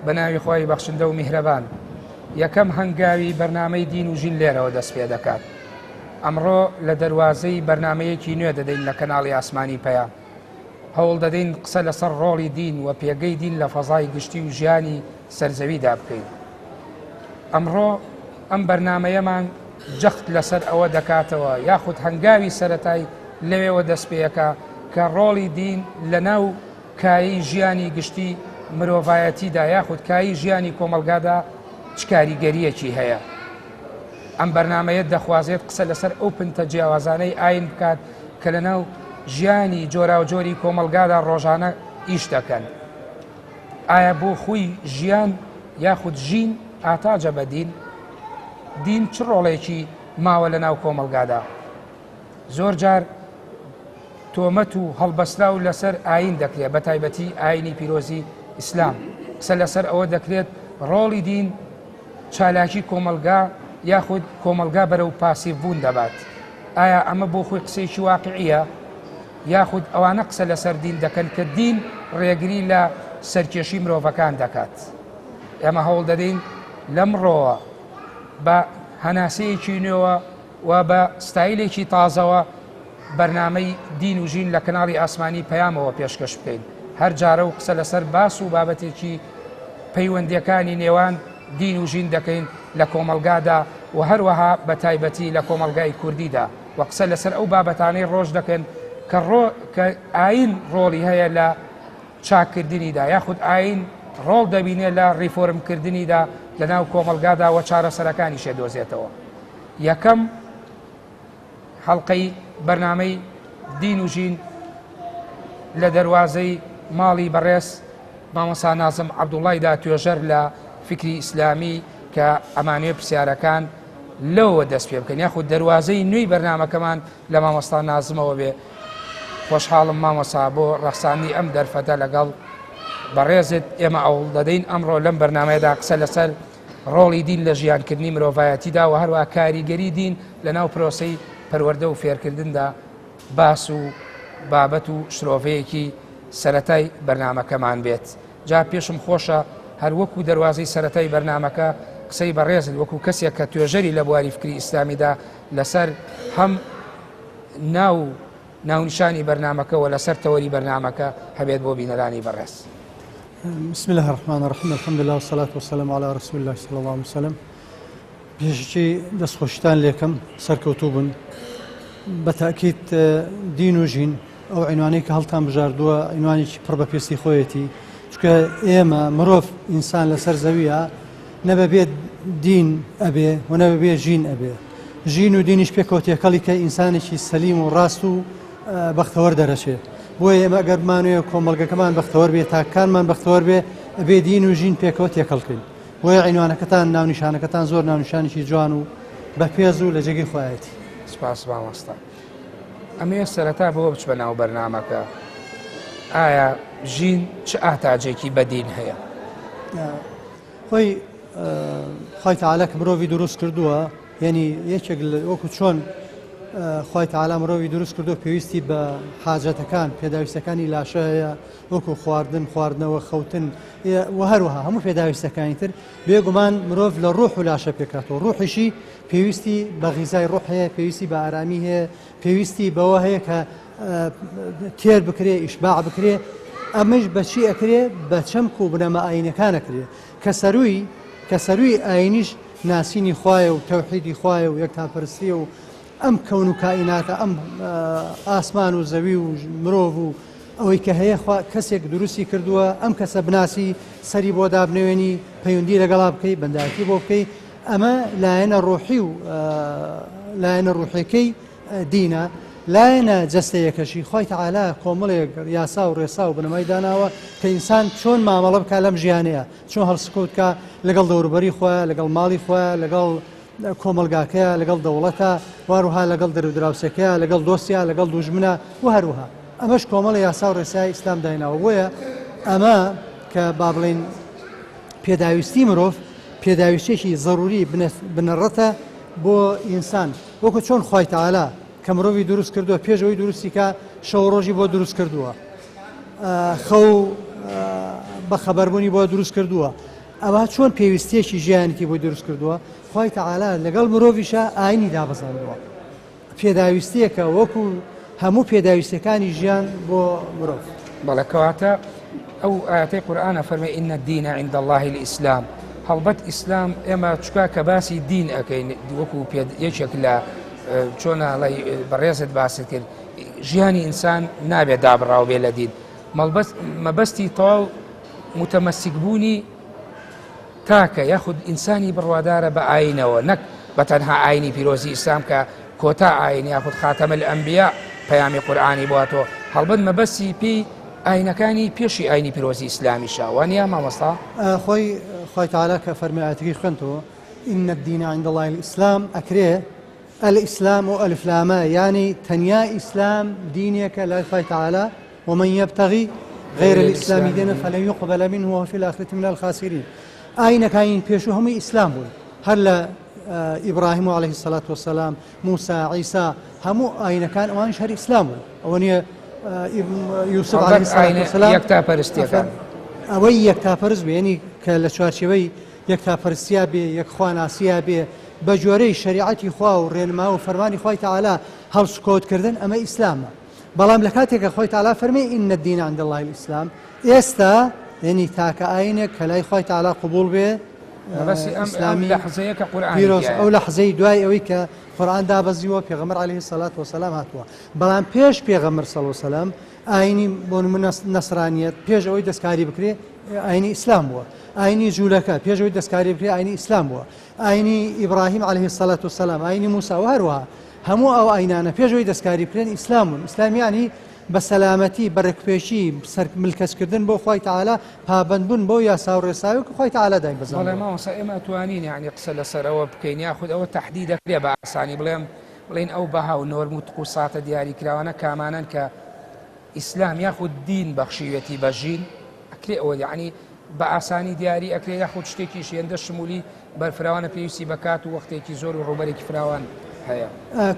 بە ناوی خوای بەخشندە و میهرەبان. یەکەم هەنگاوی بەرنامەی دین و ژین لێرەوە دەست پێ دەکات. ئەمڕۆ لە دەروازەی بەرنامەیەکی نوێ دەدەین لە کەناڵی ئاسمانی پەیام. هەوڵ دەدەین قسە لەسەر ڕۆڵی دین و پێگەی دین لە فەزای گشتی و ژیانی سەرزەویدا بکەین. ئەمڕۆ ئەم بەرنامەیەمان جەخت لەسەر ئەوە دەکاتەوە یاخود هەنگاوی سەرەتای لەوێوە دەست پێیەکە کە ڕۆڵی دین لە ناو کایەی ژیانی گشتی مرۆڤایەتیدا یاخود کایەی ژیانی کۆمەڵگادا چ کاریگەرییەکی هەیە. ئەم بەرنامەیە دەخوازێت قسە لەسەر ئەو پنتە جیاوازانەی ئاین بکات کە لەناو ژیانی جۆراوجۆری کۆمەڵگادا ڕۆژانە ئیش دەکەن. ئایا بۆ خوی ژیان یاخود ژین ئاتاجە بە دین؟ دین چ ڕۆڵێکی ماوە لەناو کۆمەڵگادا؟ زۆر جار تۆمەت و هەڵبەستراو لەسەر ئاین دەکرێت بە تایبەتی ئاینی پیرۆزی ئیسلام قسە لەسەر ئەوە دەکرێت ڕۆڵی دین چالاکی کۆمەلگا یاخود کۆمەلگا بەرەو پاسیڤ بوون دەبات ئایا ئەمە بۆ خۆی قسەیەکی واقعیە یاخود ئەوانە قسە لەسەر دین دەکەن کە دین ڕێگری لە سەرکێشی مرۆڤەکان دەکات ئێمە هەوڵ دەدەین لەمڕۆوە بە هەناسەیەکی نوێوە و بە ستایلێکی تازەوە بەرنامەی دین و ژین لە کەناڵی ئاسمانی پەیامەوە پێشکەش بکەین. هەر جارە و قسە لەسەر باس و بابەتێکی پەیوەندییەکانی نێوان دین و ژین دەکەین لە کۆمەڵگادا و هەروەها بە تایبەتی لە کۆمەڵگای کوردیدا و قسە لەسەر ئەو بابەتانەی ڕۆژ دەکەن کە ڕۆ کە ئاین ڕۆڵی هەیە لە چاککردنیدا یاخود ئاین ڕۆڵ دەبینێ لە ڕیفۆرمکردنیدا لەناو کۆمەڵگادا و چارەسەرەکانیشێ دۆزێتەوە. یەکەم حەڵقەی بەرنامەی دین و ژین لە دەروازەی ماڵی بەڕێز مامۆستا نازم عەبدوڵایدا توێژەر لە فکری ئیسلامی کە ئەمانەوێ پرسیارەکان لەوە دەست پێ بکەن یاخود دەروازەی نوێی بەرنامەکەمان لە مامۆستا نازمەوە بێ خۆشحاڵم مامۆسا بۆ ڕەخساندنی ئەم دەرفەتە لەگەڵ بەڕێزت ئێمە ئەوڵ دەدەین ئەمڕۆ لەم بەرنمەیەدا قسە لەسەر ڕۆڵی دین لە ژیانکردنی مرۆڤایەتیدا و هەروەها کاریگەری دین لە ناو پرۆسەی پەروەردە و فێرکردندا باس و بابەت و شرۆڤەیەکی سەرەتای بەرنامەکەمان بێت. جا پێشم خۆشە هەر وەکو دەروازەی سەرەتای بەرنامەکە قسەی بەڕێزت وەکو کەسێک کە توێژەری لە بواری فکری ئیسلامیدا لەسەر هەم ناو و ناونیشانی بەرنامەکە و لەسەر تەوەری بەرنامەکە هەبێت بۆ بینەرانی بەڕێز. بسم الله الرحمن الرحیم الحمد لله والصلاة والسلام على رسول الله صلى الله عليه وسلم پێشەکی دەستخۆشیتان لێکەم سەرکەوتوو بن بە تاکیت دین و ژین ئەو عینوانەی کە هەڵتان بژاردووە عینوانێکی پڕ بە پێستی خۆیەتی چکە ئێمە مرۆڤ ئینسان لەسەر زەویە نە بەبێ دین ئەبێ و نە بەبێ ژین ئەبێ ژین و دینیش پێکەوە تێکەڵی کە ئینسانێکی سەلیم و ڕاست و بەختەوەر دەرەچێ بۆیە ئێمە ئەگەر بمانەوێ کۆمەڵگەکەمان بەختەوەر بێ تاکانمان بەختەوەر بێ ئەبێ دین و ژین پێکەوە تێکەڵ کەین بۆیە عینوانەکەتان ناونیشانەکەتان زۆر ناونیشانێکی جوان و بەپێز و لە جێگەی خۆیەتی. سپاس مامۆستا. ئەمەوێت سەرەتا بەوە بچمە ناو بەرنامەکە ئایا ژین چ ئاتاجێکی بە دین هەیە؟ خۆی خوای تەعالا کە مرۆڤی دروست کردووە یعنی یەکێک وەکو چۆن خوای تەعالا مرۆڤی دروست کردو پێویستی بە حاجەتەکان پێداویستەکانی لاشە هەیە وەکو خواردن خواردنەوە خەوتن و هەروەها هەموو پێداویستەکانی تر بێگومان مرۆڤ لە ڕۆح و لاشە پێکاتەوە ڕۆحیشی پێویستی بە غیزای ڕۆح هەیە پێویستی بە ئارامی هەیە پێویستی بەوە هەیە کە تێر بکرێ ئیشباع بکرێ ئەمەش بەچی ئەکرێ بە چەمک و بنەما ئاینەکان ئەکرێ کە سەروی کە سەروی ئاینیش ناسینی خوایە و تەوحیدی خوایە و یەکتاپەرستیە و ئەم کەون و کائیناتە ئەم ئاسمان و زەوی و مرۆڤ و ئەوەی کە هەیە خوا کەسێک دروستی کردووە ئەم کەسە بناسی سەری بۆ دابنەوێنی پەیوەندی لەگەڵا بکەی بەندایەتی بۆ بکەی ئەمە لایەنە ڕۆحی و لایەنە ڕوحەکەی دینە لایەنە جەستەیەکەشی خوای تەعالا کۆمەڵێک یاسا و ڕێسا و بنەمای داناوە کە ئینسان چۆن مامەڵە بکا لەم ژیانەیە چۆن هەڵسکەوت بکا لەگەڵ دەوروبەری خۆیان لەگەڵ ماڵی خۆیان لەگەڵ کۆمەڵگاکەیە لەگەڵ دەوڵەتە واروها لەگەڵ دەرودراوسەکەیە لەگەڵ دۆستیا لەگەڵ دوژمنە و هەروها ئەمەش کۆمەڵی یاسا و ڕێسای ئیسلام دایناوە بۆیە ئەمە کە با بڵێین پێداویستی مرۆڤ پێداویستێکی زەروری بنەڕەتە بۆ ئینسان وەکو چۆن خوای تەعالا کە مرۆڤی دروست کردووە پێش ئەوەی دروستی کا شەو ڕۆژی بۆ دروست کردووە خەو بە خەبەربوونی بۆ دروست کردووە. ئەوە چۆن پێویستیەکی ژیانیتی بۆی دروست کردووە، خوای تەعالا لەگەڵ مرۆڤیشا ئاینی دابەزاندووە. پێداویستیەکە وەکو هەموو پێداویستیەکانی ژیان بۆ مرۆڤ. بەڵێ کەواتە ئەو ئاەتەی قورئان ئەفەرمێ ان الدین عند الله الاسلام هەڵبەت ئیسلام ئێمە چکا کە باسی دین ئەەکەین وەکو یەکێک لە چۆنە ئەڵێ بەڕێزت باست کرد ژیانی ئینسان نابێت دابڕاو بێ لە دین مەبەستی تەواو متەمەسیکبوونی تاکە یاخود ئینسانی بڕوادارە بە ئاینەوە نەک بە تەنها ئاینی پیرۆزی ئیسلام کە کۆتا ئاین یاخود خاتەمە الئەنبیا پەیامی قورئانی بۆ هاتۆ هەڵبەت مەبەستی پێی ئاینەکانی پێشی ئاینی پیرۆزی ئیسلامیشە وانە مامۆستا؟ خۆی خوای تەعالا کە فەرمی ئایەتەکەی خوێندەوە ان الدین عند الله الاسلام ئەکرێ الاسلام و ئەلف لامە یانی تەنیا ئیسلام دینێکە لای خوای تەعالا ومن یبتغی غیر الاسلام دینا فلن یقبل منه وهو فی الاخرة من الخاسرین ئاینەکانی پێشوو هەمووی ئیسلام بوون هەر لە ئیبراهیم و علیه الصلاة والسلام موسا عیسا هەموو ئاینەکان ئەوانیش هەر ئیسلام بوون ئەوە نییە یوسف علیه الصلاة والسلام یەکتاپەرستیەکان ئەوەی یەکتاپەرست بێ یعنی کە لە چوارچێوەی یەکتاپەرستیا بێ یەکخواناسیا بێ بە جۆرەی شریعەتی خوا و ڕێنما و فەرمانی خوای تەعالا هەڵسوکەوتکردن ئەمە ئیسلامە بەڵام لە کاتێک کە خوای تەعالا فەرمی ان الدین عند اللە الاسلام ئێستا یعنی تاکە ئاینێک کە لای خوای تەعالا قبوڵ بێ ئیسلامی لەحزەیە کە قورئان پیرۆز ئەو لەحزەی دوای ئەوەی کە قورئان دابەزیوە پێغەمبەر عەلەیهی سەلات وەسەلام هاتووە بەڵام پێش پێغەمبەر سەڵ وسەلام ئاینی بۆ نمونە نەسرانیەت پێش ئەوەی دەستکاری بکرێ ئاینی ئیسلام بووە ئاینی جوولەکە پێش ئەوەی دەستکاری بکرێ ئاینی ئیسلام بووە ئاینی ئیبراهیم عەلەیهی سەلات وسەلام ئاینی موسا و هەروەها هەموو ئەو ئاینانە پێش ئەوەی دەستکاری بکرێن ئیسلام بوون، ئیسلام یانی بە سەلامەتی، بە ڕێکوپێکی، سەر ملکەچکردن بۆ خوای تەعالا، پابەندبوون بەو یاسا و ڕێسایەوە کە خوای تەعالا دایبەزاندووە. بەڵێ مامۆستا ئێمە ئەتوانین یانی قسە لەسەر ئەوە بکەین یاخود ئەوە تەحدید ئەکرێ بە ئاسانی بڵێم بڵێین ئەو بەها و نۆرم و تقوساتە دیاریکراوانە کامانەن کە ئیسلام یاخود دین بەخشیوێتی بە ژین ئەکرێ ئەوە یعنی بە ئاسانی دیاری ئەکرێ یاخود شتێکیش هێندە شمولی بەرفراوانە پێویستی بە کات و وەختێکی زۆر و ڕووبەرێکی فراوان هەیە.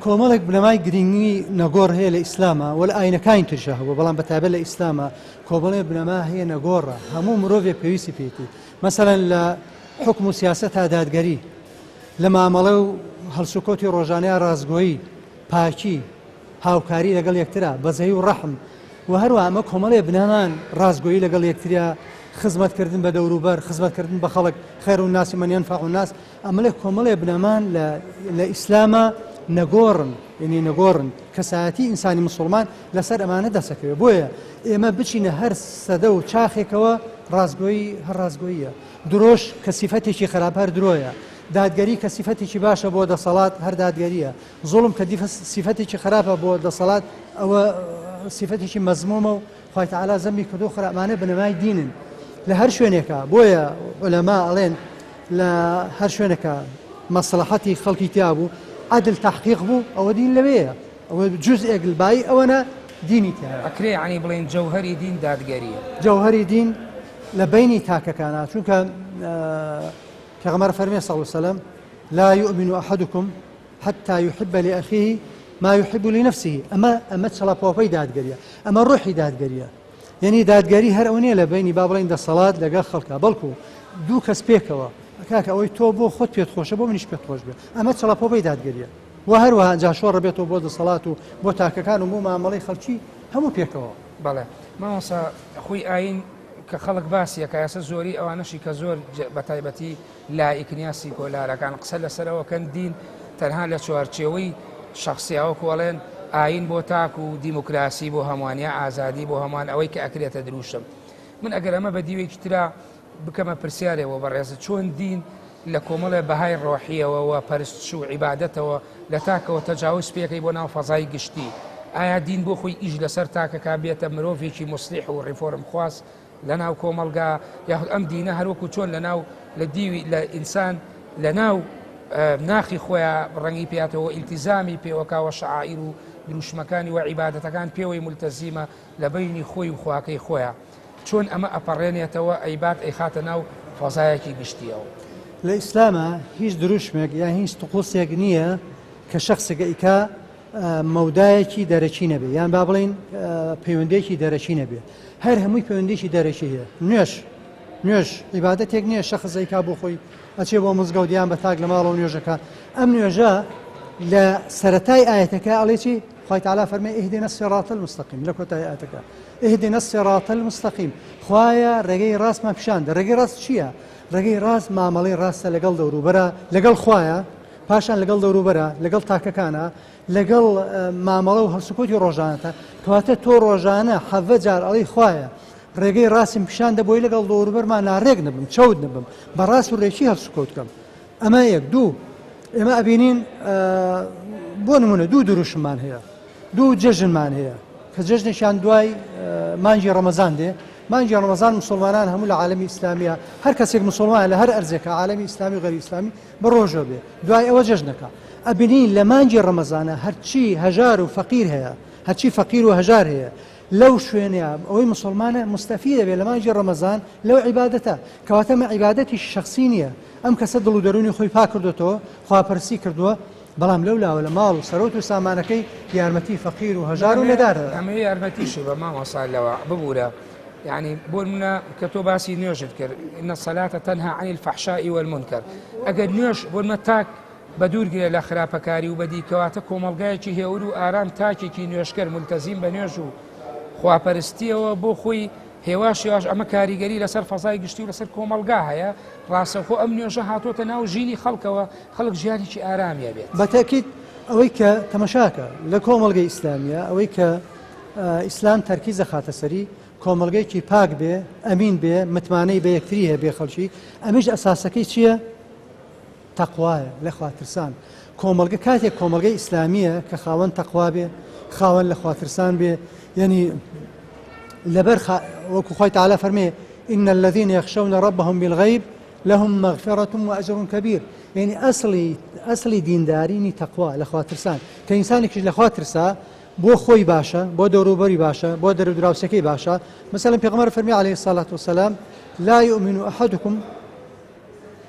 کۆمەڵێک بنەمای گرینگی نەگۆڕ هەیە لە ئیسلاما و لە ئاینەکانی تریشا هەبووە بەڵام بە تایبەت لە ئیسلاما کۆمەڵێ بنەما هەیە نەگۆڕە هەموو مرۆڤێک پێویستی پێیەتی مەسەلەن لە حوکم و سیاسەتا دادگەری لە مامەڵە و هەڵسوکەوتی ڕۆژانەیا ڕاستگۆیی پاکی هاوکاری لەگەڵ یەکترا، بەزەیی و ڕەحم و هەروەها ئەمە کۆمەڵێ بنەمان، ڕاستگۆیی لەگەڵ یەکتریا، خزمەتکردن بە دەوروبەر، خزمەتکردن بە خەڵک، خیر الناس من ینفع الناس، ئەمە کۆمەڵێ بنەمان لە ئیسلاما نەگۆڕن، یعنی نەگۆڕن، کەسایەتی ئینسانی مسوڵمان لەسەر ئەمانە دەسەکەوێت، بۆیە ئێمە بچینە هەر سەدە و چاخێکەوە ڕاستگۆیی هەر ڕاستگۆییە، درۆش کە سیفەتێکی خراپ هەر درۆیە، دادگەری کە سیفەتێکی باشە بۆ دەسەڵات هەر دادگەرییە، زوڵم کە سیفەتێکی خراپە بۆ دەسەڵات ئەوە سیفەتێکی مەزمومە و خوای تەعالا زەمی کردو خراپانە بنەمای دینن لە هەر شوێنێکە بۆیە عولەما ئەڵێن لە هەر شوێنەکە مەسڵەحەتی خەڵکی تیا بوو عەدل تەحقیق بوو ئەوە دین لەوەیە ئەوە جزئێک بایی ئەوەنە دینی تیایە. ئەکرێ یەعنی بڵێین جەوهەری دین دادگەرییە. جەوهەری دین لە بەینی تاکەکانە چونکە پێغەمبەر فەرمی صلی الله علیه وسلم لا یؤمن احدکم حتی یحب لأخیه ما یحب لنفسه ئەمە ئەمە چڵەپۆپەی دادگەریە ئەمە ڕۆحی دادگەریە یعنی دادگەری هەر ئەو نییە لە بینی با بڵین دەسەڵات لەگەڵ خەڵکە بەڵکو دوو کەس پێکەوە کاکە ئەوەی تۆ بۆ خۆت پێت خۆشە بۆ منیش پێت خۆش بێ ئەمە چڵەپۆپەی دادگەریە و هەروەها جا شۆڕە بێتەوە بۆ دەسەڵات و بۆ تاکەکان و بۆ مامەڵەی خەڵکی هەموو پێکەوە. بەڵێ مامۆستا خۆی ئاین کە خەڵک باسی ئەکا ئێستا زۆری ئەوانەشی کە زۆر بەتایبەتی لائیکن یا سیکۆلارەکان قسە لەسەرەوە کەن دین تەنها لە چوارچێوەی شخصیەوە کۆڵێن ئاین بۆ تاک و دیموکراسی بۆ هەمووان یا ئازادی بۆ هەمووان ئەوەی کە ئەکرێتە دروشم من ئەگەر ئەمە بە دیوێکی ترا بکەمە پرسیارێ بۆ بەڕێزت چۆن دین لە کۆمەڵێ بەهای ڕۆحیەوە و پەرستش و عیبادەتەوە لە تاکەوە تەجاوز پێکەی بۆ ناو فەزای گشتی ئایا دین بۆ خۆی ئیش لەسەر تاکەکە بێتە مرۆڤێکی موسلیح و ڕیفۆرم خواز لە ناو کۆمەڵگا یاخود ئەم دینە هەروەکو چۆن لە ناو لە دیوی لە ئینسان لە ناو ناخی خۆیان ڕەنگی پێاتەوە ئیلتیزامی پێوەکاوە شعائیر و دروشمەکانی و عیبادەتەکان پێوەی ملتەزیمە لە بینی خۆی و خواکەی خۆیان چۆن ئەمە ئەپەڕێنێتەوە ئەیبات ئەیخاتە ناو فەزایەکی گشتیەوە؟ لە ئیسلاما هیچ دروشمێک یان هیچ طقوسێک نییە کە شەخسێک ئەیکا مەودایەکی دەرەکی نەبێ یان با بڵێین پەیوەندیەکی دەرەکی نەبێ هەر هەمووی پەیوەندیەکی دەرەکی هەیە نوێژ. نوێژ عیبادەتێک نییە شەخس ئەیکا بۆ خۆی ئەچێ بۆ مزگەوت یان بە تاک لە ماڵەوە نوێژەکە. ئەم نوێژە لە سەرەتای ئایەتەکە ئەڵێ چی؟ خوای تەعالا فەرمێ اهدنا الصراط المستقیم لە کۆتایی ئایەتەکە اهدنا الصراط المستقیم خوایە ڕێگەی ڕاستمان پیشان دە. ڕێگەی ڕاست چییە؟ ڕێگەی ڕاست مامەڵەی ڕاستە لەگەڵ دەوروبەرە، لەگەڵ خوایە، پاشان لەگەڵ دەوروبەرە، لەگەڵ تاکەکانە، لەگەڵ مامەڵە و هەڵسوکەوتی ڕۆژانەتە. کەواتە تۆ ڕۆژانە 17 جار ئەڵێی خوایە ڕێگەی ڕاستم پیشان دە بۆی لەگەڵ دەوروبەرمان ناڕێک نەبم، چەوت نەبم، بە ڕاست و ڕێکی هەڵسوکەوت بکەم. ئەمە یەک. دوو، ئێمە ئەبینین بۆ نمونە دوو دروشممان هەیە، دوو جەژنمان هەیە کە جەژنێکیان دوای مانگی ڕەمەزان دێ. مانگی ڕەمەزان مسلمانان هەموو لە عالەمی ئیسلامیە، هەر کەسێک مسلمان لە هەر ئەرزێکە عالەمی ئیسلامی و غەیری ئیسلامی بە ڕۆژەوە بێ، دوای ئەوە جەژنەکە ئەبینین لە مانگی ڕەمەزانە هەرچی هەژار و فەقیر هەیە، هەرچی فەقیر و هەژار هەیە لەو شوێنەیە ئەوەی مسلمانە مستەفی دەبێت لە مانگی ڕەمەزان لەو عیبادەتە. کەواتە ئەمە عیبادەتی شخصی نییە، ئەم کەسە دڵ و دەروونی خۆی پاک کردوێتەوە، خواپەرستی کردووە، بەڵام لەو لاوە لە ماڵ و سەرۆت و سامانەکەی یارمەتی فەقیر و هەژار و نەدار دەدا. ئەمەوێ یارمەتیشی بە مامۆستا لەوە ببوورە، یعنی بۆ نمونە کە تۆ باسی نوێژت کرد، إن الصلاة تنهى عن الفحشاء والمنكر، ئەگەر نوێژ بۆ نمونە تاک بە دوور گرێ لە خراپەکاری و بەدی، کەواتە کۆمەڵگایەکی هێور و ئارام تاکێکی نوێژکەر ملتەزیم بە نوێژ و خواپەرستیەوە بۆ خۆی هێواش هێواش ئەمە کاریگەری لەسەر فەزای گشتی و لەسەر کۆمەڵگا هەیە. ڕاستەوخۆ ئەم نوێژە هاتۆتە ناو ژینی خەڵکەوە، خەڵک ژیانێکی ئارامیە بێت. بە تەئکید ئەوەی کە تەمەشاکە لە کۆمەڵگەی ئیسلامیە، ئەوەی کە ئیسلام تەرکیز دەخاتە سەری، کۆمەڵگەیەکی پاک بێ، ئەمین بێ، متمانەی بە یەکتری هەبێ خەڵکی، ئەمیش ئەساسەکەی چییە؟ تەقوایە، لە خواترسان. کۆمەڵگە کاتێک کۆمەڵگەی ئیسلامیە کە خاوەن تەقوا بێ، خاوەن لە خواترسان بێ، یعنی لەبەر وەکو خوای تەعالا فەرمێ إن الذين يخشون ربهم بالغيب لهم مغفرة وأجر كبير. یعنی ئەسڵی دیندارینی تەقوا لە خواترسان، کە ئینسانێکیش لە خوا ترسا بۆ خۆی باشە، بۆ دەوروبەری باشە، بۆ دەرودراوسەکەی باشە. مثلا پێغەمبەر فەرمی عليه الصلاة والسلام لا يؤمن أحدكم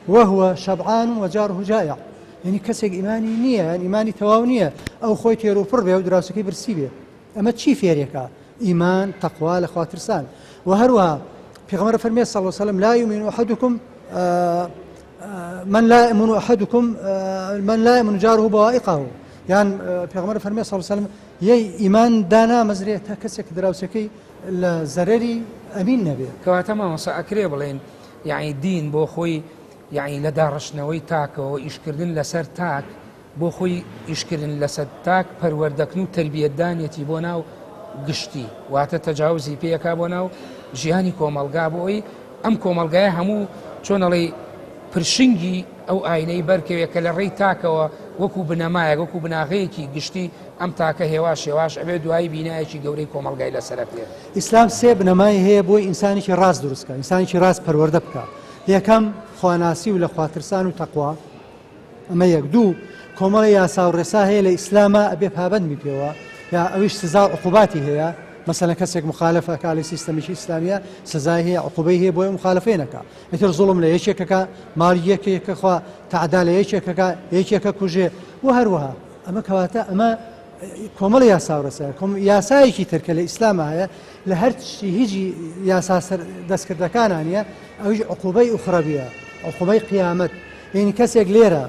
وهو شبعان وجاره جائع. یعنی کەسێک ئیمانی نییە، یعنی ئیمانی تەواو نییە، ئەو خۆی تێر و پڕ بێ و دراوسەکەی برسی بێ. ئەمە چی فێرێکە؟ ئیمان، تەقوا، لە خواترسان. و هەروەها پێغەمبەر فەرمی صلی الله علیه وسلم لا يؤمن أحدكم، من لا يؤمن أحدكم، من لا يؤمن جاره بوائقه. یان پێغەمبەر فەرمی صلی الله علیه وسلم یەی ئیمان دانامەزرێت تا کەسێک دراوسەکەی لە زەرەری ئەمین نەبێ. کەواتە مامۆستا ئەکرێ بڵێن یعنی دین بۆ خۆی یعنی لە داڕشتنەوەی تاکەوە ئیشکردن لەسەر تاک، بۆ خۆی ئیشکردن لەسەر تاک پەروەردەکن و تربیەتدانیەتی بۆ ناو گشتی، واتە تەجاوزی پێیەکا بۆ ناو ژیانی کۆمەڵگا، بۆ ئەوەی ئەم کۆمەڵگایە هەموو چۆنەڵێی پرشنگی ئەو ئاینەی بەرکەوێت کە لە ڕێی تاکەوە وەکو بنەمایەک، وەکو بناغەیەکی گشتی ئەم تاکە هێواش هێواش ئەبێ دوایی بینایەکی گەورەی کۆمەڵگای لەسەر بێت. ئیسلام سێ بنەمای هەیە بۆی ئینسانێکی ڕاست دروست بکە، ئینسانێکی ڕاست پەروەردە بکە. یەکەم خواناسی و لە خواترسان و تەقوا، ئەمە یەک. دوو، کۆمەڵی یاسا و ڕێسا هەیە لە ئیسلامە ئەبێ پابەند بی پێوە، یا ئەویش سزا و عقوباتی هەیە. مەسەلەن کەسێک مخالفە کە لە سیستەمێکی ئیسلامیە سزای هەیە، عقوبەی هەیە بۆیە مخالفەی نەکا. ئیتر زوڵم لە یەکێکەکە، ماڵی یەکێکە خوا، تەعدا لە یەکێکەکە، یەکێکە کوژێ و هەروەها. ئەمە کەواتە ئەمە کۆمەڵی یاسا و ڕێسایە. یاسایەکی تر کە لە ئیسلامە هەیە لە هەر هیچ یاسا دەستکردەکانە نییە، ئەویش عقوبەی ئوخرەویە، عقوبەی قیامەت. یعنی کەسێک لێرە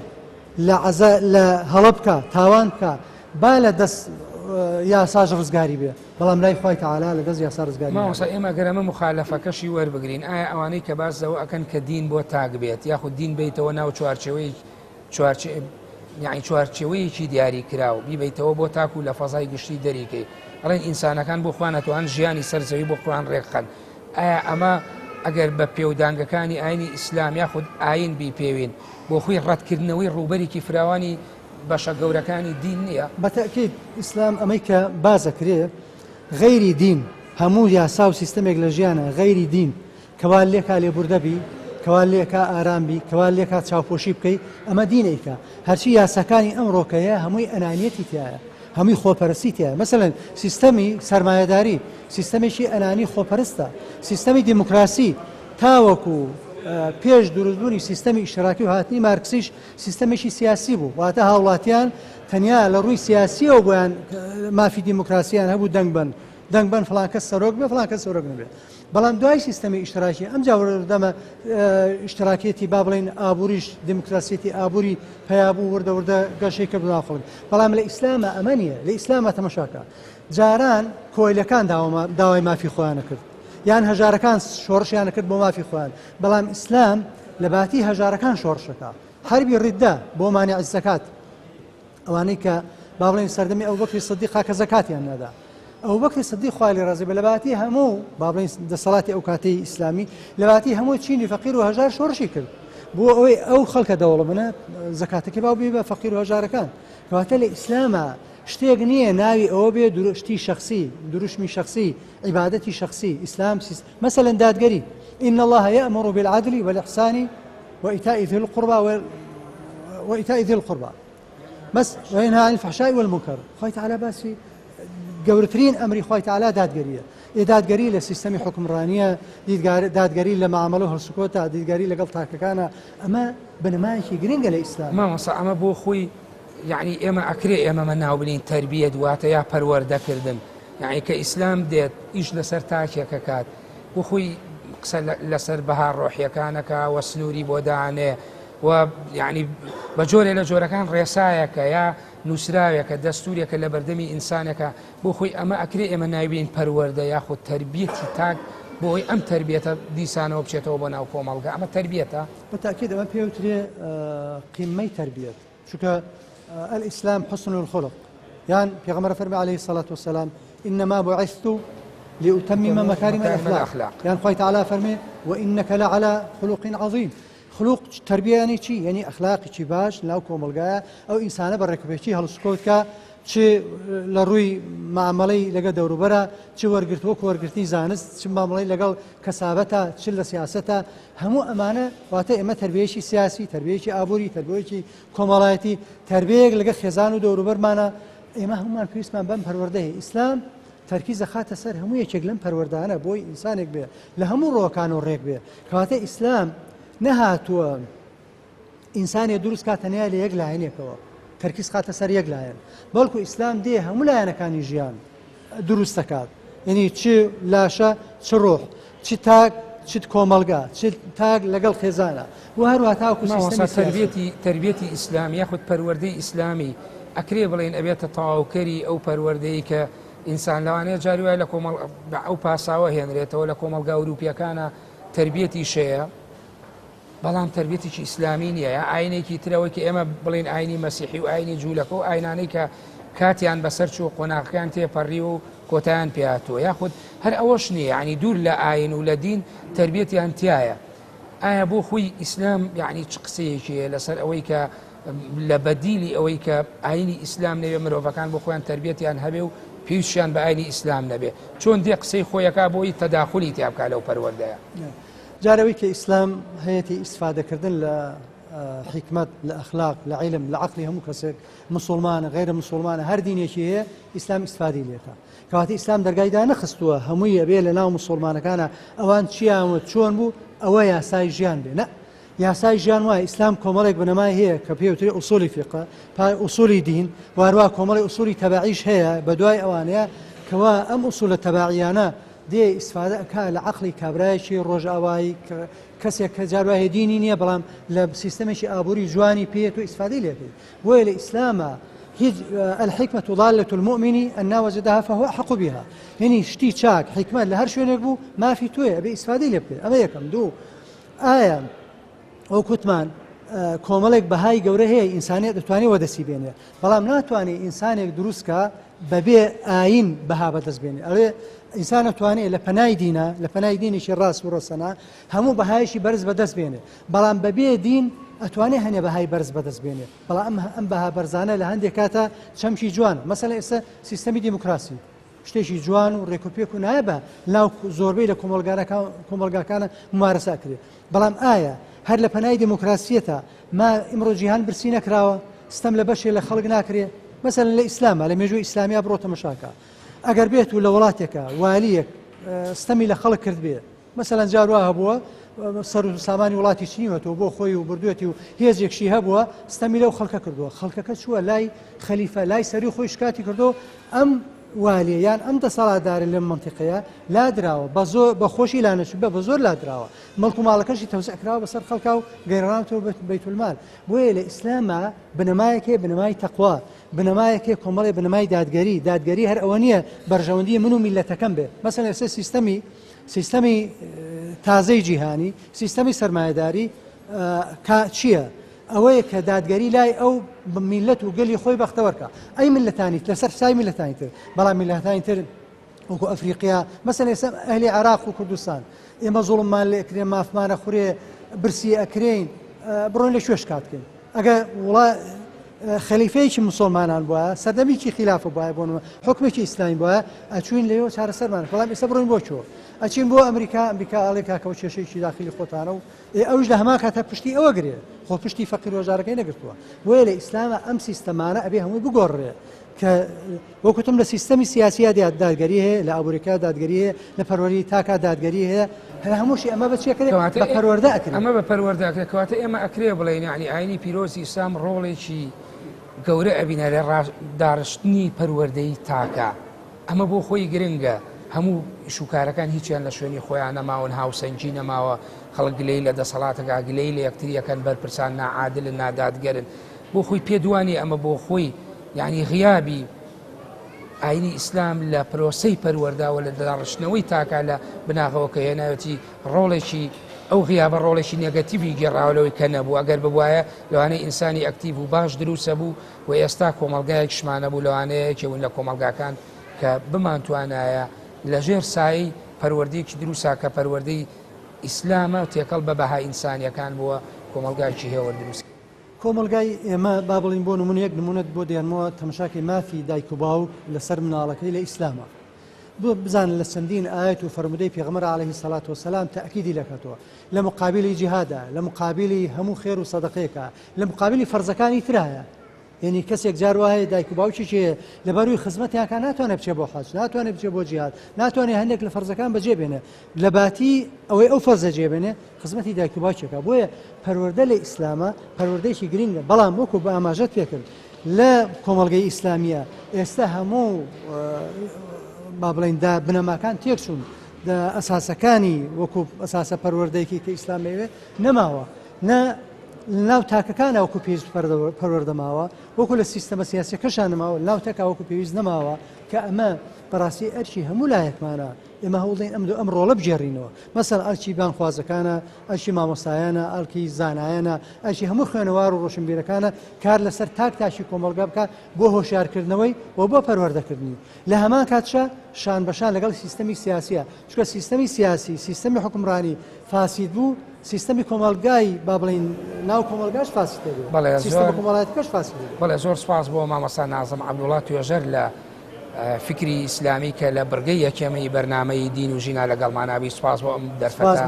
لە عەزا لە هەڵە بکە، تاوان بکە، با لە دەست یاساش ڕزگاری بێ، بەڵام لای خوای تەعالا لە دەست یاسا ڕزگاری نابێ. مامۆستا ئێمە ئەگەر ئەمە مخالەفەکەشی وەربگرین، ئایا ئەوانەی کە باس لەوە ئەکەن کە دین بۆ تاک بێت یاخود دین بیتەوە ناو چوارچێوەیەکی دیاری کراو بیبیتەوە بۆ تاک و لە فەزای گشتی دەریکەی، ئەڵێن ئینسانەکان بۆ خۆیان ئەتوان ژیانی سەر زەوی بۆ خۆیان ڕێکخەن، ئایا ئەمە ئەگەر بە پێودانگەکانی ئاینی ئیسلام یاخود ئاین بیپێوین بۆ خۆی ڕەتکردنەوەی ڕووبەرێکی فراوانی بەشە گەورەکانی دین نییە؟ بە تەئکید ئیسلام ئەمەی کە بازەکرێ غەیری دین، هەموو یاسا و سیستەمێک لە ژیانە غەیری دین کەوا لێکا لێبوردە بی، کەوا لێکا ئارام بی، کەوا لێکا چاوپۆشی بکەی، ئەمە دین ئەیکا. هەرچی یاساکانی ئەمڕۆکەیە هەمووی ئەنانیەتی تایە، هەمووی خۆپەرستی تایە. مەسەلەن سیستەمی سەرمایەداری سیستەمێکی ئەنانی خۆپەرستە، سیستەمی دیموکراسی تاوەکو پێش دروستبوونی سیستەمی ئیشتراکی و هاتنی مارکسیش سیستەمێکی سیاسی بوو، واتە هاوڵاتیان تەنیا لە ڕووی سیاسیەوە بۆیان مافی دیموکراسیان هەبوو دەنگ بن. دەنگ بەن فڵان کەس سەرۆک بێ فڵان کەس سەرۆک نەبێ. بەڵام دوای سیستەمی ئیشتراکی ئەمجا وردەمە ئیشتراکیەتی با بڵێین ئابووریش دیموکراسیەتی ئابووری پەیا بوو وردە وردە گەشەی کرد ناو خەڵک. بەڵام لە ئیسلامە ئەمە نییە. لە ئیسلامە تەمەشاکە جاران کۆیلەکان داوای مافی خۆیانە کرد یان هەژارەکان شۆڕشیانە کرد بۆ مافی خۆیان، بەڵام ئیسلام لە باتی هەژارەکان شۆڕشەکە حربی ڕیدە بۆ مانع زەکات، ئەوانەی کە با بڵێن سەردەمی ئەبوبەکری سدیق کە زەکاتیان نەدا، ئەبوبەکری سدیق خوای لێ ڕازی بێ لە باتی هەموو با بڵێن دەسەڵاتی ئەو کاتەی ئیسلامی لە باتی هەموو چینی فەقیر و هەژار شۆڕشی کرد بۆ ئەوەی ئەو خەڵکە دەوڵەمەنە زەکاتەکەی باو بێ بە فەقیر و هەژارەکان. کەواتە لە ئیسلامە شتێک نییە ناوی ئەوە بێ شتی شخصی، دروشمی شخصی، عیبادەتی شخصی. ئیسلام مەسەلەن دادگەری، إن الله يأمر بالعدل والإحسان وإيتاء ذي القربى وإيتاء ذي القربى بس وينهى عن الفحشاء والمنكر. خوای تعالی باسی گەورەترین ئەمری خوای تعالی دادگەریە. ئێ دادگەری لە سیستەمی حکومڕانیە، دادگەری لە معاملە و هەڵسوکۆتە، دیدگاری لەگەڵ تاکەکانە، ئەمە بنەمایەکی گرنگە لە ئیسلام. مامۆستا ئەمە بۆ خۆی یعنی ئێمە ئەکرێ ئێمەمە ناو بنین تەربیەت واتە یا پەروەردەکردن، یعنی کە ئیسلام دێت ئیش لەسەر تاکێکە کات بۆ خۆی قسە لەسەر بەها ڕۆحیەکانەکە وە سنووری بۆ دانێ و یعنی بە جۆرێ لە جۆرەکان ڕێسایەکە یا نووسراوێکە دەستورێکە لە بەردەمی ئینسانێکە. بۆ خۆی ئەمە ئەکرێ ئێمە ناوین پەروەردە یاخود تربیەتی تاک بۆ ئەوەی ئەم تربیەتە دیسانەوە بچێتەوە بۆ ناو کۆمەڵگا. ئەمە تربیەتە؟ بە تاکید ئەمە پێوترێ قیمەی تربیەت، چونکە الإسلام حسن الخلق. یان پێغەمبەر فەرمی عليه الصلاة والسلام إنما بعثت لأتمم مكارم الأخلاق. یان خوای تعالی فەرمی وإنك لعلى خلق عظيم. خلق تربیە یعنی چی؟ یعنی ئەخلاقی چی باش ناو کۆمەڵگایە ئەو ئینسانە بە ڕێکوپێکی هەڵسوکەوت کە چ لە ڕووی معاملەی لەگەڵ دەوروبەرە، چ وەرگرت وەکو وەرگرتنی زانست، چ معاملەی لەگەڵ کەسابەتە، چ لە سیاسەتە، هەموو ئەمانە واتە ئێمە تربیەیەکی سیاسی، تربیەیەکی ئابووری، تربیەیەکی کۆمەڵایەتی، تربیەیەک لەگەڵ خێزان و دەوروبەرمانە. ئێمە هەمومان پێویستمان بەم پەروەردەیە. ئیسلام تەرکیز دەخاتە سەر هەموو یەکێک لەم پەروەردانە بۆی ئینسانێک بێ لە هەموو ڕۆکان و ڕێک بێ. کەواتە ئیسلام نەهاتووە ئینسانێ دروست کات تەنیا لە یەک لایەنێکەوە تەرکیز خاتە سەر یەک لایەن، بەڵکو ئیسلام دێ هەموو لایەنەکانی ژیان دروست دەکات. یعنی چ لاشە، چ ڕۆح، چ تاک، چ کۆمەڵگا، چ تاک لەگەڵ خێزانە و هەروەها تاوەکو مامۆستا، سیستەمی سیاسی. تربیەتی ئیسلامی یاخود پەروەردەی ئیسلامی ئەکرێ بڵێن ئەبێتە تەواوکەری ئەو پەروەردەی کە ئینسان لەوانەیە جاری وایە لە کۆمەڵ ئەو پاساوە هێنرێتەوە لە کۆمەڵگا ئەوروپیەکانە تربیەتی شەیە، بەڵام تربیەتێکی ئیسلامی نییە، یا ئاینێکی ترەوەی کە ئێمە بڵێن ئاینی مەسیحی و ئاینی جوولەکە و ئاینانەی کە کاتیان بەسەر چوو قۆناغەکان تێپەڕی و کۆتایان پێهاتووە، یاخود هەر ئەوەش نییە، یعنی دوور لە ئاین و لە دین تربیەتیان تایە. ئایا بۆ خۆی ئیسلام یعنی چ قسەیەکی هەیە لەسەر ئەوەی کە لە بەدیلی ئەوەی کە ئاینی ئیسلام نەبێ مرۆڤەکان بۆ خۆیان تربیەتیان هەبێ و پێویستیان بە ئاینی ئیسلام نەبێ، چۆن دێ قسەی خۆیەکا بۆی تەداخلی تیا بکا لەو پەروەردەیە؟ جارەوەی کە ئیسلام هەیەی ئیسفادەکردن لە حکمت، لە ئەخلاق، لە عیلم، لە عەقلی هەموو کەسێک، مسلمانە، غەیرە مسلمانە، هەر دینێکی هەیە ئیسلام ئیسفادەی لێکا. کەواتە ئیسلام دەرگایدا نەخستووە هەمووی ئەبێ لە ناو مسلمانەکانە ئەوان چیان و چۆن بوو ئەوە یاسای ژیان بێ. نە، یاسای ژیان وایە ئیسلام کۆمەڵێک بنەمای هەیە کە پێوترێ ئوسولی فیقە، پای ئوسولی دین، واروا کۆمەڵی ئوسولی تەبعیش هەیە بە دوای ئەوانەیە کەوا ئەم ئوسولە تەبعیانە دێ ئیسفادە ئەکا لە عەقلی کابرایەکی ڕۆژئاوایی کەسێک کە جاروایە دینی نییە بەڵام لە سیستەمێکی ئابووری جوانی پێیە تۆ ئیسفادەی لێ بکەیت. بۆیە لە ئیسلامە هیچ الحکمة ضالة المؤمن أن وجدها فهو أحق بها، یعنی شتی چاک حکمت لە هەر شوێنێک بوو مافی تۆیە ئەبێ ئیسفادەی لێ بکەیت. ئەمە یەکەم. دوو، ئایا ئەو کوتمان کۆمەڵێک بەهای گەورە هەیە ئینسانیەت دەتوانێت وەدەستی بێنێ، بەڵام ناتوانێت ئینسانێک دروستکە بەبێ ئاین بەها بەدەست بێنێ. ئەڵێ ئینسان دەتوانێت لە پەنای دینە، لە پەنای دینێکی ڕاست و ڕەسەنە هەموو بەهایشی بەرز بەدەست بێنێ، بەڵام بەبێ دین ئەتوانێت هەنێ بەهای بەرز بەدەست بێنێ. بەڵام ئەم بەها بەرزانە لە هەندێک کاتە چەمکی جوان، مەسەلەن ئێستا سیستەمی دیموکراسی شتێکی جوان و ڕێکوپێک و نایەبە ناو زۆربەی لە کۆمەڵگاکانە ممارەسە ئەکرێ. بەڵام ئایا هەر لە پەنای دیموکراسیەتە ما ئیمڕۆ جیهان برسی نەکراوە، ستەم لە بەشێ لە خەڵک ناکرێ؟ مەسەلەن لە ئیسلامە، لە مێژووی ئیسلامیا بڕۆ تەمەشاکە، ئەگەر بێت و لە وڵاتێکە والیەک ستەمی لە خەڵک کرد بێ، مەسەلەن جاروا هەبووە سەر و سامانی وڵاتی چنیوەتەوە بۆ خۆی و بردوێتی و هێزێکشی هەبووە ستەمی لەو خەڵکە کردووە، خەڵکەکە چووە لای خەلیفە، لای سەری خۆی شکاتی کردو، ئەم والیە یان ئەم دەسەڵاتدارە لەم مەنتیقەیە لادراوە بە زۆر بە خۆشی لانەچوو بە بە زۆر لادراوە مەڵک و ماڵەکەشی تەوزیع کراوە بەسەر خەڵکا و گەیڕاوەتەوە بەیتولمال بۆیە لە ئیسلاما بنەمایەک هەیە بنەمای تەقوا بنەمایەک هەیە کۆمەڵی بنەمای دادگەری دادگەری هەر ئەوە نییە بەرژەوەندی من و میلەتەکەم بێ مەسەلەن ئێستا سیستەمی سیستەمی تازەی جیهانی سیستەمی سەرمایەداری کە چییە؟ ئەوەیە کە دادگەری لای ئەو میلەت و گەلی خۆی بەختەوەرکە ئەی میلەتانی لەسەر حسابی میلەتانی تر بەڵام میلەتانی تر وەکو ئەفریقیا مەسەن ئێستا ئەهلی عێراق و کوردستان ئێمە زوڵممان لێ ئەکرێ مافمانە خورێ برسی ئەکرێین بڕۆین لە کوێ شکات بکەین ئەگەر وڵا خەلیفەیەکی مسلمانان بووە سەردەمیکی خلافە بووە بۆ حکمێکی ئیسلامی بووە ئەچوین لەوێ چارەسەرمان بەڵام ئێستا بڕۆین بۆ چۆ ئەچین بۆ ئەمریکا ئەمریکا ئەڵێ کاکەەوە کێشەیەکی داخلی خۆتانە و ئێ ئەوش لە هەمان کاتە پشتی ئەوە گرێ خۆ پشتی فەقیر هەژارەکەی نەگرتووە بۆیە لە ئیسلامە ئەم سیستەمانە ئەبێ هەمووی بگۆڕێ کە وەکوتم لە سیستەمی سیاسییا دادگەری هەیە لە ئابووریەکە دادگەری هەیە لە پەروەری تاکا دادگەری هەیە هەر هەمووشی ئەمە بە چی ئەکرێ کەواتە بە پەروەردە ئەکرێ ئەمە بە پەروەردە ئەکرێ کەواتە ئێمە ئەکرێ بڵێین یعنی ئاینی پیرۆزی ئیسلام ڕۆڵێکی گەورە ئەبینە لە داڕشتنی پەروەردەی تاکە ئەمە بۆ خۆی گرنگە هەموو شوکارەکان هیچیان لە شوێنی خۆیان نەماون هاوسەنگی نەماوە خەڵک گلەی لە دەسەڵاتەکە گلەی لە یەکتریەکەن بەرپرسان ناعادلن نادادگەرن بۆ خۆی پێ دوانی ئەمە بۆ خۆی یانی غیابی ئاینی ئیسلام لە پرۆسەی پەروەردە و لە داڕشتنەوەی تاکە لە بناغەوە کە هێناوێتی ڕۆڵێکی ئەو غیابە ڕۆڵێکی نێگەتیڤی گێڕاوە لەوەی کە نەبوو ئەگەر ببوایە لەوانەیە ئینسانی ئەکتیڤ و باش دروستە بوو و ئێستا کۆمەڵگایەکیشمان نەبوو لەوانەیە یەکێ بوون لە کۆمەڵگاکان کە بمانتوانایە لەژێر سایەی پەروەردەیەکی دروسا کە پەروەردەی ئیسلامە تێکەڵ بە بەها ئینسانیەکان بووە کۆمەڵگایەکی هێوەر دروست کۆمەڵگای ئێمە با بڵێین بۆ نمونە یەک نمونەت بۆ دێنمەوە تەمەشاکەی مافی دایک و باوک لەسەر مناڵەکەی لە ئیسلامە بۆ بزانن لە چەندین ئایەت و فەرمودەی پێغەمبەر عەلەیهی سەلات وەسەلام تەئکیدی لەکاتەوە لە مقابلی جیهادا لە مقابلی هەموو خێر و سەدەقەیەکە لە مقابلی فەرزەکانی ترایە یعنی کەسێک جار وا هەیە دایک و باوکێکی هەیە لەبەروی خزمەتیان کا ناتوانێت بچێ بۆ حەج ناتوانێت بچێ بۆ جیهاد ناتوانێت هەندێک لە فەرزەکان بەجێ بێنێ لە باتی ئەوەی ئەو فەرزە جێ بێنێ خزمەتی دایک و باوکێکە بۆیە پەروەردە لە ئیسلامە پەروەردەیەکی گرنگە بەڵام وەکو بە ئاماژەت پێکرد لە کۆمەڵگەی ئیسلامیە ئێستا هەموو با بڵێین دا بنەماکان تێکچوون ئەساسەکانی وەکو ئەساسە پەروەردەیەکی کە ئیسلام ئەیەوێ نەماوە نە ناو تاکەکانە وەکو پێویست پەروەردە ماوە وەکو لە سیستەمە سیاسەکەشان نەماوە ناو تەکا وەکو پێویست نەماوە کە ئەمە بەڕاستی ئەرکی هەموو لایەکمانە ئێمە هەوڵدەین ئەم ئەم ڕۆڵە بگێڕینەوە مەسەن ئەرکی بانخوازەکانە ئەرکی مامۆستایانە ئەرکی زانایانە ئەرکی هەموو خوێنەوار و ڕۆشنبیرەکانە کار لەسەر تاک تاکی کۆمەڵگا بکات بۆ هۆشیارکردنەوەی و بۆ پەروەردەکردنی لە هەمان کاتشا شان بەشان لەگەڵ سیستەمی سیاسیە چونکە سیستەمی سیاسی سیستەمی حکومڕانی فاسید بوو سیستەمی کۆمەڵگای با بڵین ناو کۆمەڵگاش فاسید دەبێت بەڵێ سیستەمە کۆمەڵایەتەکەش فاسید دەبێت بەڵێ زۆر سپاس بۆ مامۆستا نازم عەبدوڵا توێژەر لە فکری ئیسلامی کە لە بڕگەی یەکەمی بەرنامەی دین و ژینا لەگەڵمانابی سپاس بۆ ئەم دەرفەتە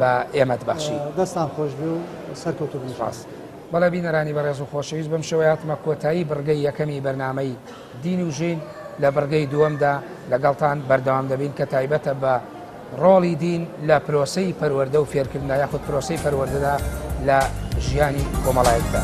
بە ئێمەت بەخشی دەستان خۆش بێ و سەرکەوتوو بن سپاس. بەڵێ بینەرانی بەڕێز و خۆشەویست بەم شێوەیە هاتمە کۆتایی بڕگەی یەکەمی بەرنامەی دین و ژین لە بڕگەی دووەمدا لەگەڵتان بەردەوام دەبین کە تایبەتە بە ڕۆڵی دین لە پرۆسەی پەروەردە و فێرکردندا یاخود پرۆسەی پەروەردەدا لە ژیانی کۆمەڵایەتدا.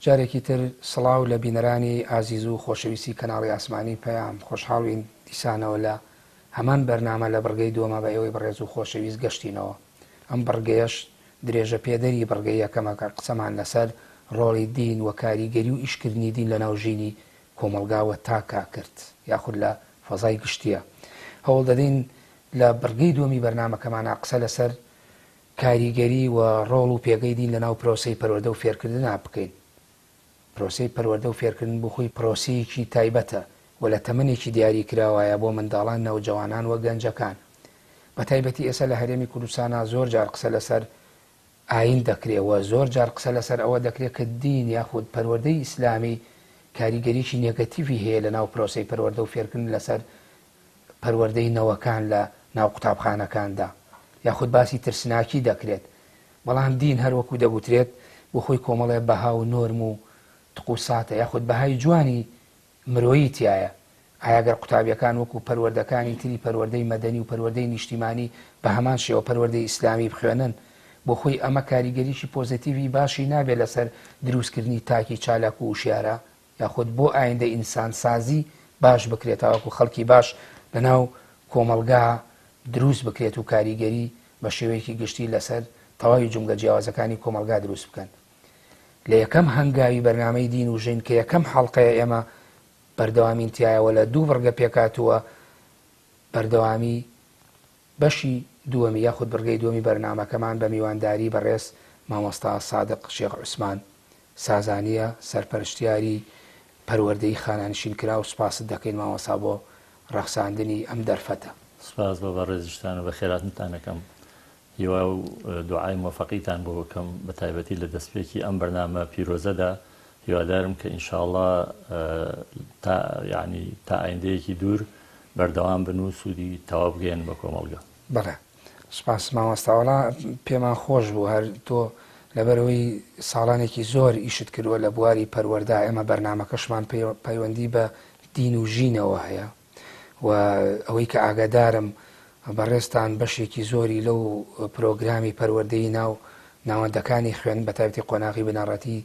جارێکی تر سڵاو لە بینەرانی ئازیز و خۆشەویستی کەناڵی ئاسمانی پەیام خۆشحاڵین دیسانەوە لە هەمان بەرنامە لە بڕگەی دووەما بە ئێوەی بەڕێز و خۆشەویست گەشتینەوە. ئەم بڕگەیەش درێژە پێدەری بڕگەی یەکەمە کە قسەمان لەسەر ڕۆڵی دین و کاریگەری و ئیشکردنی دین لەناو ژینی کۆمەڵگا و تاکا کرد یاخود لە فەزای گشتیە. هەوڵ دەدەین لە بڕگەی دووەمی بەرنامەکەمانا قسە لەسەر کاریگەری و ڕۆڵ و پێگەی دین لەناو پرۆسەی پەروەردە و فێرکردنا بکەین. پرۆسەی پەروەردە و فێرکردن بۆ خۆی پرۆسەیەکی تایبەتە و لە تەمەنێکی دیاری کراوایە بۆ منداڵان، نەوجەوانان و گەنجەکان. بە تایبەتی ئێستا لە هەرێمی کوردستانا زۆر جار قسە لەسەر ئایین دەکرێ و زۆر جار قسە لەسەر ئەوە دەکرێ کە دین یاخود پەروەردەی ئیسلامی کاریگەریی نێگەتیڤی هەیە لەناو پرۆسەی پەروەردە و فێرکردن لەسەر پەروەردەی نەوەکان لە ناو قوتابخانەکاندا یاخود باسی ترسناکی دەکرێت بەڵام دین هەر وەکو دەگوترێت بۆ خۆی کۆمەڵێ بەها و نۆرم و تقوساتە یاخود بەهای جوانی مرۆیی تیایە. ئایا گەر قوتابیەکان وەکو پەروەردەکانی تری پەروەردەی مەدەنی و پەروەردەی نیشتیمانی بە هەمان شێوە پەروەردەی ئیسلامی بخوێنن بۆ خۆی ئەمە کاریگەریی پۆزەتیڤی باشی نابێت لەسەر دروستکردنی تاکی چالاک و وشیارە یاخود بۆ ئایندە ئینسانسازی باش بکرێت تاوەکو خەڵکی باش لەناو کۆمەڵگا دروست بکرێت و کاریگەری بە شێوەیەکی گشتی لەسەر تەواوی جومگە جیاوازەکانی کۆمەڵگا دروست بکەن. لە یەکەم هەنگاوی بەرنامەی دین و ژین کە یەکەم حەڵقەیە ئێمە بەردەوامین تیایە وە لە دوو بڕگە پێکهاتووە بەردەوامی بەشی دووەمی یاخود بڕگەی دووەمی بەرنامەکەمان بە میوانداری بەڕێز مامۆستا سادق شێخ عوسمان سازانیە سەرپەرشتیاری پەروەردەی خانەنشین کراو سوپاست دەکەین مامۆستا بۆ ڕەخساندنی ئەم دەرفەتە. سوپاس بۆ بەڕێزیشتان و بەخێرهاتنتان ئەکەم. هیوا و دوعای مۆفەقیتان بۆ بکەم بە تایبەتی لە دەستپێکی ئەم بەرنامە پیرۆزەدا هیوادارم کە ان شاءاللە تا یانی تا ئایندەیەکی دوور بەردەوام بن و سوودی تەواو بگەیەنن بە کۆمەڵگە. بەڵێ سوپاس مامۆستا وەڵا پێمان خۆش بوو هەر تۆ لەبەرئەوەی ساڵانێکی زۆر ئیشت کردووە لە بواری پەروەردە ئێمە بەرنامەکەشمان پەیوەندی بە دین و ژینەوە هەیە و ئەوەی کە ئاگادارم بەڕێزتان بەشێکی زۆری لەو پرۆگرامی پەروەردەی ناو ناوەندەکانی خوێندن بەتایبەتی قۆناغی بنەڕەتی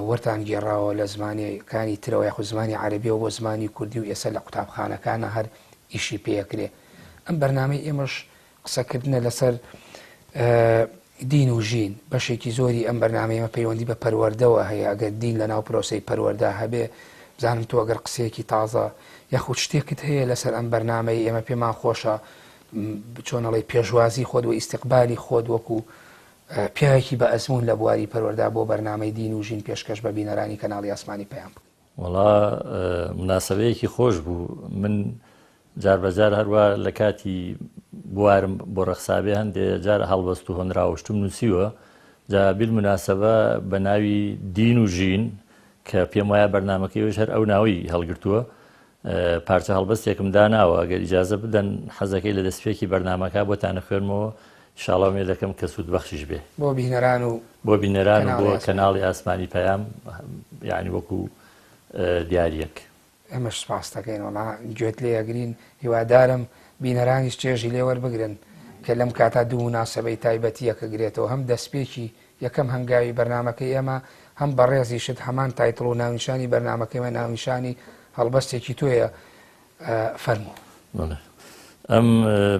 وەرتان گێڕاوە لە زمانەکانی ترەوە یاخود زمانی عەرەبیەوە بۆ زمانی کوردی و ئێستا لە قوتابخانەکانە هەر ئیشی پێکرێ ئەم بەرنامەی ئێمەش قسەکردنە لەسەر دین و ژین، بەشێکی زۆری ئەم بەرنامەیەمە پەیوەندی بە پەروەردەوە هەیە، ئەگەر دین لەناو پرۆسەی پەروەردە هەبێ، بزانم تۆ ئەگەر قسەیەکی تازە یاخود شتێکت هەیە لەسەر ئەم بەرنامەی ئێمە پێمان خۆشە چۆن ئەڵێی پێشوازی خۆت و ئیستیقبالی خۆت وەکو پیاوێکی بە ئەزموون لە بواری پەروەردە بۆ بەرنامەی دین و ژین پێشکەش بە بینەرانی کەناڵی ئاسمانی پەیام بکەی. وەڵا موناسەبەیەکی خۆش بوو من جار بەجار هەروا لە کاتی بوارم بۆ ڕەخسابێ هەندێ جار هەڵبەست و هۆنراوشتم نووسیوە جا بیلموناسەبە بە ناوی دین و ژین کە پێم وایە بەرنمەکەی وش هەر ئەو ناوی هەڵگرتووە پارچە هەڵبەستێکم داناوە گەر ئیجازە بدەن حەزەکەی لە دەستپێکی بەرنمەکە بۆتان خوێنمەوە شاڵاو ئومێد دەکەم کە سوود بەخشیش بێ بۆ بینەران و بۆ بینەران و بۆ کەناڵی ئاسمانی پەیام یعنی وەکو دیاریەک. ئێمەش سوپاست دەکەین وەڵا گوێت لێ ئەگرین هیوادارم بینەرانیش چێژی لێ وەربگرن کە لەم کاتا دوو موناسەبەی تایبەتیە کە گرێتەوە هەم دەستپێکی یەکەم هەنگاوی بەرنامەکەی ئێمە هەم بەڕێزیشت هەمان title و ناونیشانی بەرنامەکەی مە ناونیشانی هەڵبەستێکی تۆیە فەرموو. بەڵێ ئەم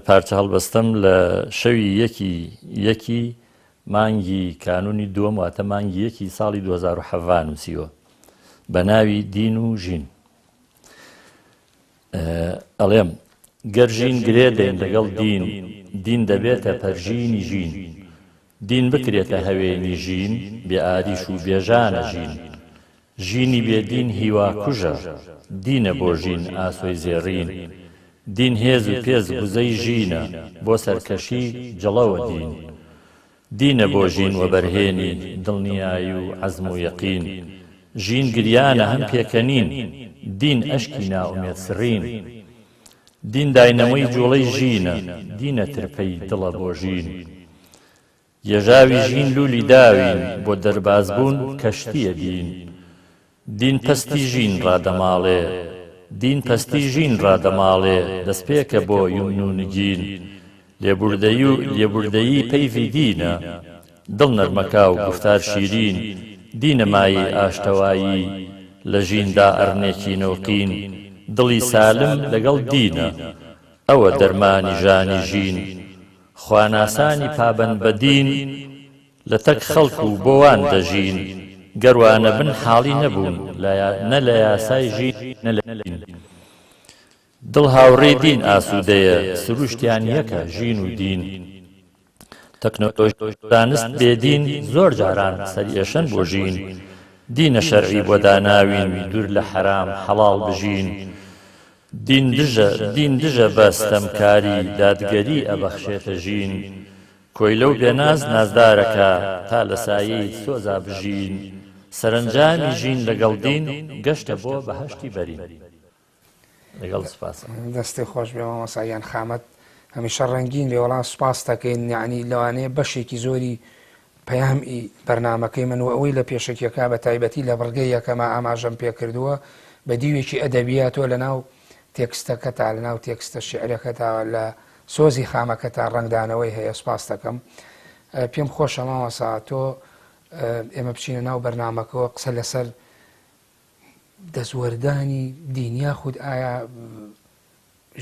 پارچە هەڵبەستەم لە شەوی یەکی یەکی مانگی کانونی دووەم واتە مانگی یەکی ساڵی 2017 نووسیوە بە ناوی دین و ژین ئەڵێم گەر ژین گرێ دەین لەگەڵ دین دین دەبێتە پەرژینی ژین دین بکرێتە هەوێنی ژین بێ ئاریش و بێژانە ژین ژینی بێ دین هیوا کوژە دینە بۆ ژین ئاسۆی زێڕین دین هێز و پێز وزەی ژینە بۆ سەرکەشی جڵەوە دین دینە بۆ ژین وەبەرهێنی دڵنیایی و عەزم و یەقین ژین گریانە هەم پێکەنین دین ئەشکی نائومێد سڕین دین داینەمۆی جوڵەی ژینە دینە ترپەی دڵە بۆ ژین گێژاوی ژین لولی داوین بۆ دەرباز بوون کەشتیە دین دین پەستی ژین ڕادەماڵێ دین پەستی ژین ڕادەماڵێ دەسپێکە بۆ یومن و نگین لێبوردەیی و لێبوردەیی پەیڤی دینە دڵ نەرمەکا و گوفتار شیرین دینە مایەی ئاشتەوایی لە ژیندا ئەرنێکی نۆقین دڵی سالم لەگەڵ دینە ئەوە دەرمانی ژانی ژین خواناسانی پابەند بە دین لە تەک خەڵک و بۆ وان دەژین گەر وا نەبن حاڵی نەبوون نە لە یاسای ژین نە لە دین دڵ هاوڕێی دین ئاسوودەیە سروشتیان یەکە ژین و دین تەکنۆلۆژی زانست بێ دین زۆر جاران سەرئێشەن بۆ ژین دینە شەرعی بۆ داناوین دوور لە حەرام حەڵاڵ بژین دین دژە دین دژە بە ستەمکاری دادگەری ئەبەخشێتە ژین کۆیلە و بێناز نازدارەکا تا لە سایەی سۆزا بژین سەرەنجامی ژین لەگەڵ دین گەشتە بۆ بەهەشتی بەرین. لەگەڵ سوپاسم. دەستت خۆش بێ مامۆستا گیان خامەت هەمیشە ڕەنگین بێ وەڵا سوپاست دەکەین یەعنی لەوانەیە بەشێکی زۆری پەیامی بەرنامەکەی من و ئەوەی لە پێشەکیەکە بە تایبەتی لە بڕگەی یەکەما ئاماژەم پێکردووە بە دیوێکی ئەدەبیە تۆ لەناو تێکستەکەتا لە ناو تێکستە شیعرەکەتا لە سۆزی خامەکەتا ڕەنگدانەوەی هەیە سوپاست دەکەم. پێم خۆشە مامۆستا تۆ ئێمە بچینە ناو بەرنامەکەوە قسە لەسەر دەستوەردانی دین یاخود ئایا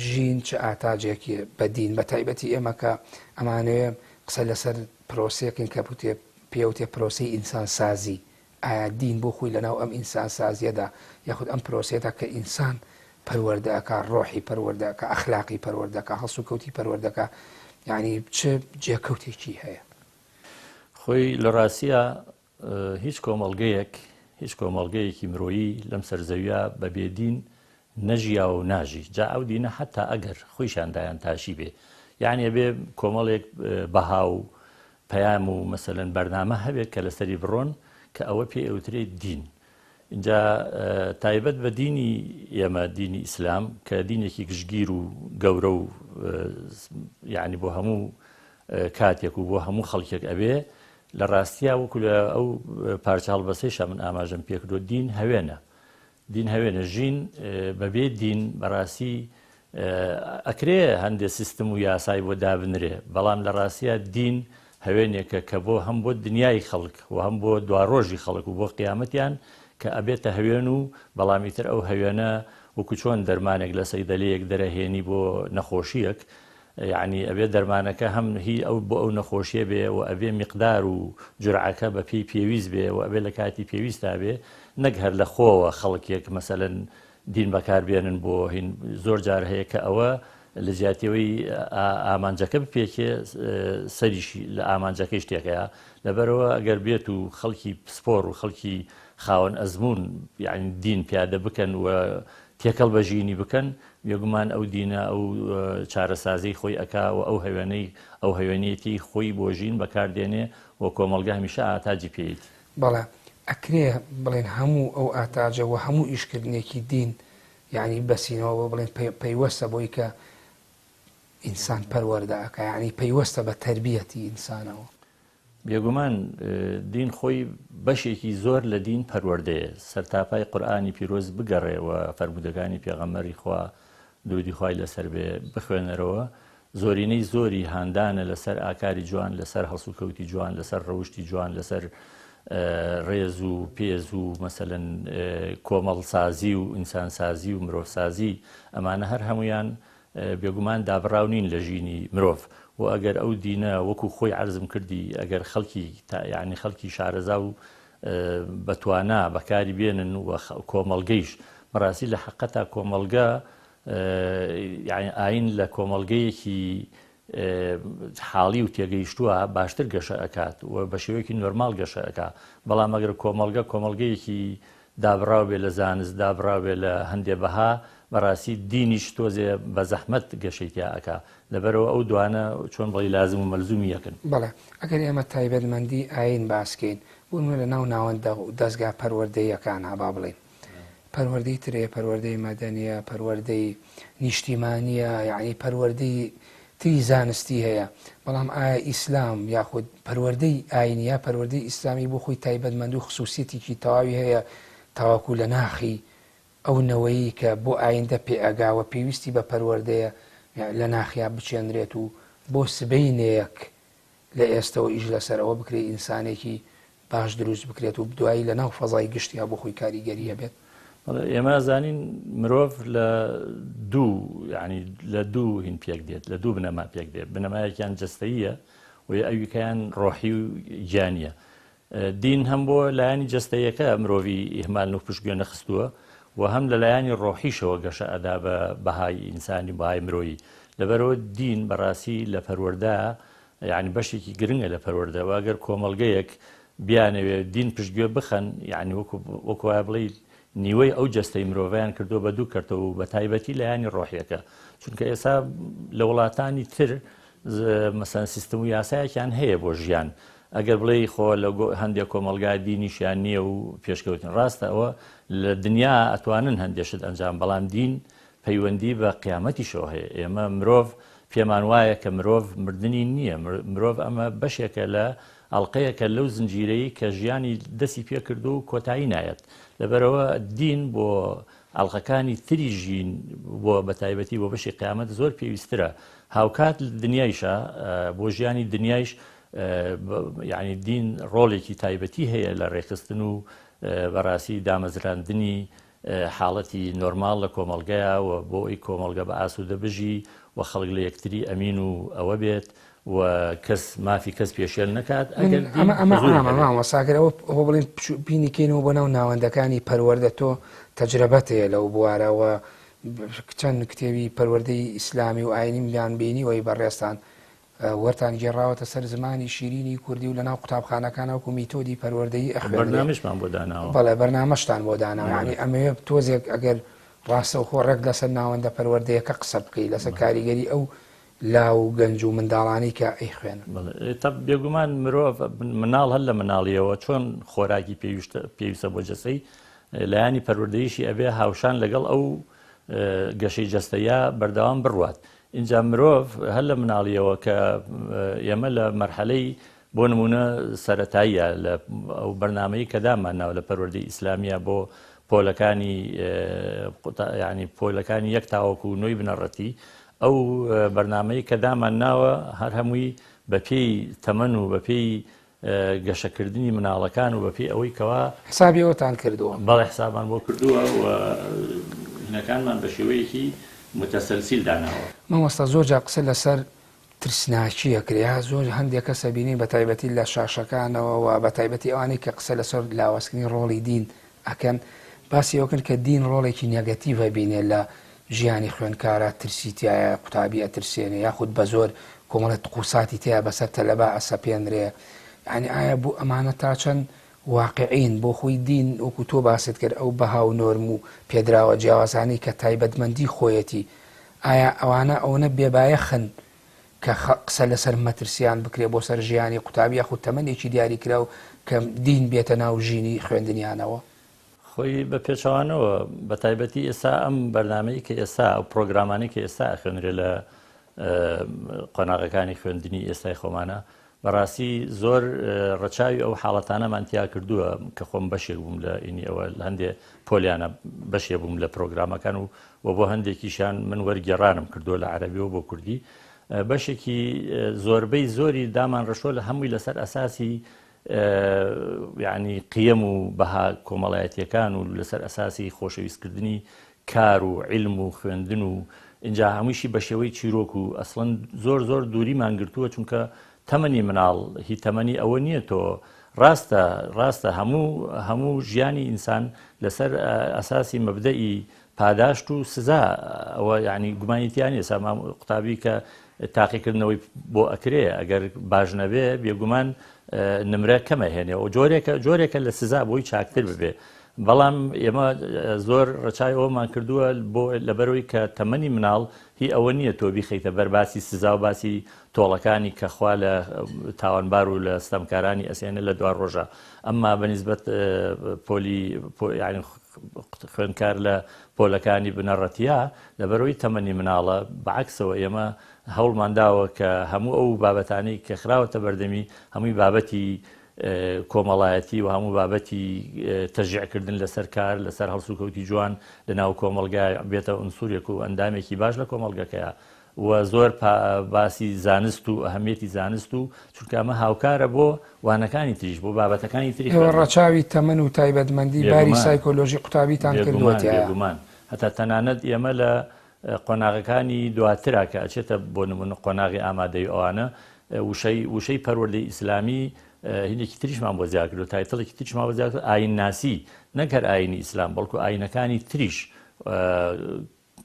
ژین چ ئاتاجێکی بە دین بە تایبەتی ئێمە کە ئەمانەوێ قسە لەسەر پرۆسەیەکین کە بوتێ پێوتێ پرۆسەی ئینسانسازی ئایا دین بۆ خۆی لەناو ئەم ئینسانسازیەدا یاخود ئەم پرۆسەیەدا کە ئینسان پەروەردە ئەکا ڕۆحی پەروەردە ئەکا ئەخلاقی پەروەردە ئەکا هەڵسوکەوتی پەروەردە ئەکا یعنی چ جێکەوتێکی هەیە؟ خۆی لە ڕاستیا هیچ کۆمەڵگەیەک هیچ کۆمەڵگەیەکی مرۆیی لەم سەر زەویە بە بێ دین نەژیاوە و ناژی جا ئەو دینە حەتا ئەگەر خۆیشیان دایان تاشی بێ یعنی ئەبێ کۆمەڵێک بەها و پەیام و مەسەلەن بەرنامە هەبێت کە لەسەری بڕۆن کە ئەوە پێی ئەوترێت دین اینجا تایبەت بە دینی ئێمە دینی ئیسلام کە دینێکی گشتگیر و گەورە و یعنی بۆ هەموو کاتێک و بۆ هەموو خەڵکێک ئەبێ لە ڕاستیا وەکو لە ئەو پارچە هەڵبەسەیشا من ئاماژەم پێکردووە دین هەوێنە دین هەوێنە ژین بەبێ دین بەڕاستی ئەکرێ هەندێ سیستم و یاسای بۆ دابنرێ بەڵام لە ڕاستیا دین هەوێنێکە کە بۆ هەم بۆ دنیای خەڵک و هەم بۆ دواڕۆژی خەڵک و بۆ قیامەتیان کە ئەبێتە هەوێن و بەڵام ئیتر ئەو هەوێنە وەکو چۆن دەرمانێک لە سەیدەلەیەک دەرەهێنی بۆ نەخۆشیەک یەعنی ئەبێ دەرمانەکە هەم هی ئەو بۆ ئەو نەخۆشیە بێ و ئەبێ میقدار و جورعەکە بە پێی پێویست بێ و ئەبێ لە کاتی پێویستا بێ نەک هەر لە خۆوە خەڵکێک مەسەلەن دین بەکار بێنن بۆ هین زۆر جار هەیە کە ئەوە لە جیاتیەوەی ئامانجەکە بپێکێ سەریشی لە ئامانجەکەی شتێکەیە لەبەرەوە ئەگەر بێت و خەڵکی پسپۆر و خەڵکی خاوەن ئەزمون یعنی دین پیادە بکەن و تێکەڵ بە ژینی بکەن، بێگومان ئەو دینە ئەو چارەسازیەی خۆی ئەکا و ئەو هەوێنەی ئەو هەوێنیەتی خۆی بۆ ژین بەکار دێنێ و کۆمەڵگە هەمیشە ئاتاجی پێیەتی. بەڵێ ئەکرێ بڵێن هەموو ئەو ئاتاجە و هەموو ئیشکردنێکی دین یانی بەسینەوە بۆ بڵێن پەیوەستە بۆی کە ئینسان پەروەردە ئەکا یانی پەیوەستە بە تەربیەتی ئینسانەوە. بێگومان دین خۆی بەشێکی زۆر لە دین پەروەردەیە، سەرتاپای قورئانی پیرۆز بگەڕێ و فەرموودەکانی پێغەمبەری خوا درودی خوای لەسەر بێ بخوێنەرەوە، زۆرینەی زۆری هاندانە لەسەر ئاکاری جوان، لەسەر هەڵسوکەوتی جوان، لەسەر ڕەوشتی جوان، لەسەر ڕێز و پێز و مەسەلەن کۆمەڵسازی و ئینسانسازی و مرۆڤسازی، ئەمانە هەر هەموویان بێگومان دابڕاو نین لە ژینی مرۆڤ و ئەگەر ئەو دینە وەکو خۆی عەرزم کردی ئەگەر خەڵکی تا یعنی خەڵکی شارەزا و بەتوانا بەکاری بێنن و کۆمەڵگەیش بەڕاستی لە حەقەتا کۆمەڵگە یعنی ئاین لە کۆمەڵگەیەکی حاڵی و تێگەیشتووە باشتر گەشە ئەکات و بە شێوەیەکی نۆرمال گەشە ئەکا بەڵام ئەگەر کۆمەڵگە کۆمەڵگەیەکی دابڕاو بێ لە زانست دابڕاو بێ لە هەندێ بەها بەڕاستی دینیش تۆزێ بە زەحمەت گەشەی تیا ئەکا لەبەرئەوە ئەو دوانە چۆن بڵێی لازم و مەلزومی یەکن. بەڵێ ئەگەر ئێمە تایبەتمەندی ئایین باس کەین بۆ نمونە لە ناو ناوەندە و دەزگا پەروەردەییەکانا با بڵێین پەروەردەی تر هەیە پەروەردەی مەدەنیە پەروەردەی نیشتیمانیە یەعنی پەروەردەی تری زانستی هەیە بەڵام ئایا ئیسلام یاخود پەروەردەی ئاینی یا پەروەردەی ئیسلامی بۆ خۆی تایبەتمەند و خسوسیەتێکی تەواوی هەیە تاوەکو لە ناخی ئەو نەوەیی کە بۆ ئایندە پێئەگا و پێویستی بە پەروەردەیە لە ناخیا بچێنرێت و بۆ سبەینێیەک لە ئێستەوە ئیش لەسەر ئەوە بکرێت ئینسانێکی باش دروست بکرێت و دوایی لە ناو فەزای گشتیا بۆ خۆی کاریگەری هەبێت. بەڵێ ئێمە ئەزانین مرۆڤ لە دوو یعنی لە دوو هین پێک دێت لە دوو بنەما پێک دێت بنەمایەکیان جەستەییە و ئەویکەیان ڕۆحی و گیانیە دین هەم بۆ لایەنی جەستەیەکە مرۆڤی ئیهمال و پشتگوێ نەخستووە و هەم لە لایەنی ڕۆحیشەوە گەشە ئەدا بە بەهای ئینسانی بەهای مرۆیی لەبەرەوە دین بەڕاستی لە پەروەردە یعنی بەشێکی گرنگە لە پەروەردە و ئەگەر کۆمەڵگەیەک بیانەوێ دین پشتگوێ بخەن یعنی وەکو وەکو وایە بڵێی نیوەی ئەو جەستەی مرۆڤیان کردووە بە دوو کەرتەوە و بە تایبەتی لایەنی ڕۆحیەکە چونکە ئێستا لە وڵاتانی تر مەسەن سیستم و یاسایەکیان هەیە بۆ ژیان ئەگەر بڵێی خۆ لە هەندێک کۆمەڵگا دینیشیان نییە و پێشکەوتن ڕاستە ئەوە لە دنیا ئەتوانن هەندێک شت ئەنجام بەڵام دین پەیوەندی بە قیامەتیشەوە هەیە ئێمە مرۆڤ پێمان وایە کە مرۆڤ مردنی نییە مرۆڤ ئەمە بەشێکە لە ئەڵلقەیەکە لەو زنجیرەی کە ژیانی دەستی پێکردو و کۆتایی نایەت لەبەرەوە دین بۆ ئەڵقەکانی تری ژین بۆ بە تایبەتی بۆ بەشی قیامەت زۆر پێویستترە هاوکات دنیایشە بۆ ژیانی دنیایش یعنی دین ڕۆڵێکی تایبەتی هەیە لە ڕێکخستن و بەڕاستی دامەزراندنی حاڵەتی نۆرماڵ لە کۆمەڵگەیا و بۆ ئەوی کۆمەڵگە بە ئاسوودە بژی و خەڵک لە یەکتری ئەمین و ئەوە بێت و کەس مافی کەس پێشێل نەکات ئەگەر ئەمە ئەمە عامە مامۆستا گەر ئەوە ئەوە بڵێن بینی کەینەوە بۆ ناو ناوەندەکانی پەروەردە تۆ تەجرەبەت هەیە لەو بوارەوە چەند کتێبی پەروەردەی ئیسلامی و ئاینیمان بینیوەی بەڕێزتان وەرتان گێڕاوەتە سەر زمانی شیرینی کوردی و لەناو قوتابخانەکان وەکو میتۆدی پەروەردەیی ئەخوێنرێ. بەرنامەشمان بۆ داناوە. بەڵێ بەرنامەشتان بۆ داناوە. یانی ئەمەوێ تۆزێک ئەگەر ڕاستەوخۆ ڕێک لەسەر ناوەندە پەروەردەیەکە قسە بکەی، لەسەر کاریگەری ئەو لاو و گەنج و منداڵانەی کە ئەیخوێنن. بەڵێ تەب بێگومان مرۆڤ مناڵ هەر لە مناڵیەوە چۆن خۆراکی پێویستە بۆ جەستەی لایەنی پەروەردەیشی ئەبێ هاوشان لەگەڵ ئەو گەشەی جەستەیە بەردەوام بڕوات. ئینجا مرۆڤ هەر لە مناڵیەوە کە ئێمە لە مەرحەلەی بۆ نمونە سەتاییە لە ئەو بەرنمەی کە دامان ناوە لە پەروەردەی ئیسلامیە بۆ پۆلەکانی ینی پۆلەکانی یەک تاوەکو نۆی بنەڕەتی ئەو بەرنمەی کە دامان ناوە هەر هەمووی بەپێی تەمەن و بەپێی گەشەکردنی مناڵەکان و بەپێی ئەوەی کەوا. حسابی ئەوەتان کردووە؟ بەڵێ حسابمان بۆ کردووە و هینەکانمان بە شێوەیەکی متسلسیل داناوە. مامۆستا زۆر جار قسە لەسەر ترسناکی ئەکرێ یا زۆر هەندێک کەس ئەبینین بە تایبەتی لە شاشەکانەوە و بە تایبەتی ئەوانەی کە قسە لەسەر لاوازکردنی ڕۆڵی دین ئەکەن باسی ئەوە کەن کە دین ڕۆڵێکی نێگەتیڤ ئەبینێ لە ژیانی خوێندکارا ترسی تیایە قوتابی ئەترسێنێ یاخود بەزۆر کۆمەڵێ تقوساتی تیا بەسەر تەلەبا ئەسەپێنرێ یانی ئایا بۆ ئەمانە تا چەند واقعین بۆ خۆی دین وەکو تۆ باست کرد ئەو بەها و نۆرم و پێدراوە جیاوازانەی کە تایبەتمەندی خۆیەتی ئایا ئەوانە ئەونە بێبایەخن کە قسە لەسەر مەترسیان بکرێ بۆ سەر ژیانی قوتابی یاخود تەمەنێکی دیاریکراو کە دین بێتە ناو ژینی خوێندنیانەوە؟ خۆی بە پێچەوانەوە بە تایبەتی ئێستا ئەم بەرنامەی کە ئێستا ئەو پرۆگرامانەی کە ئێستا ئەخوێنرێ لە قۆناغەکانی خوێندنی ئێستای خۆمانە بەڕاستی زۆر ڕەچاوی ئەو حاڵەتانەمان تیا کردووە کە خۆم بەشێک بووم لە ئینی ئەوە لە هەندێ پۆلیانە بەشێ بووم لە پرۆگرامەکان و و بۆ هەندێکیشان من وەرگێڕانم کردووە لە عەربیەوە بۆ کوردی بەشێکی زۆربەی زۆری دامان ڕشۆ لە هەمووی لەسەر ئەساسی یعنی قیەم و بەها کۆمەڵایەتیەکان و لەسەر ئەساسی خۆشەویستکردنی کار و عیلم و خوێندن و ئینجا هەموویشی بە شێوەی چیرۆک و ئەسڵەن زۆر زۆر دووریمان گرتووە چونکە تەمەنی مناڵ هی تەمەنی ئەوە نییە تۆ ڕاستە ڕاستە هەموو هەموو ژیانی ئینسان لەسەر ئەساسی مەبدەئی پاداشت و سزا ئەوە یعنی گومانی تیا نییە ساما قوتابی کە تاقیکردنەوەی بۆ ئەکرێ ئەگەر باش نەبێ بێگومان نمرە کەمە هێنێ و جۆرێکە جۆرێکە لە سزا بۆی چاکتر ببێ بەڵام ئێمە زۆر ڕەچاوی ئەوەمان کردووە بۆ لەبەرەوەی کە تەمەنی مناڵ هی ئەوە نییە تۆ بیخەیتە بەر باسی سزا و باسی تۆڵەکانی کە خوا لە تاوانبار و لە ستەمکارانی ئەسێنێ لە دوا ڕۆژە ئەمما بە نیسبەت پۆلی یعنی خوێندکار لە پۆلەکانی بنەڕەتیە لەبەرەوەی تەمەنی مناڵە بەعکسەوە ئێمە هەوڵمان داوە کە هەموو ئەو بابەتانەی کە خراوەتە بەردەمی هەمووی بابەتی کۆمەڵایەتی و هەموو بابەتی تەشجیعکردن لەسەر کار، لەسەر هەڵسوکەوتی جوان لە ناو کۆمەڵگا بێتە ئونسورێک و ئەندامێکی باش لە کۆمەڵگەکەیا و زۆر باسی زانست و ئەهمیەتی زانست و چونکە ئەمە هاوکارە بۆ وانەکانی تریش بۆ بابەتەکانی تری ئێوە ڕەچاوی تەمەن و تایبەتمەندی باری سایکۆلۆژی قوتابیتان کردووە تیایا؟ بێگومان هەتا تەنانەت ئێمە لە قۆناغەکانی دواترا کە ئەچێتە بۆ نمونە قۆناغی ئامادەی ئەوانە وشەی وشەی پەروەردەی ئیسلامی هینێکی تریشمان بۆ زیاد کردو title ێکی تریشمان بۆ زیاد کرد ئاین ناسی نەک هەر ئاینی ئیسلام بەڵکو ئاینەکانی تریش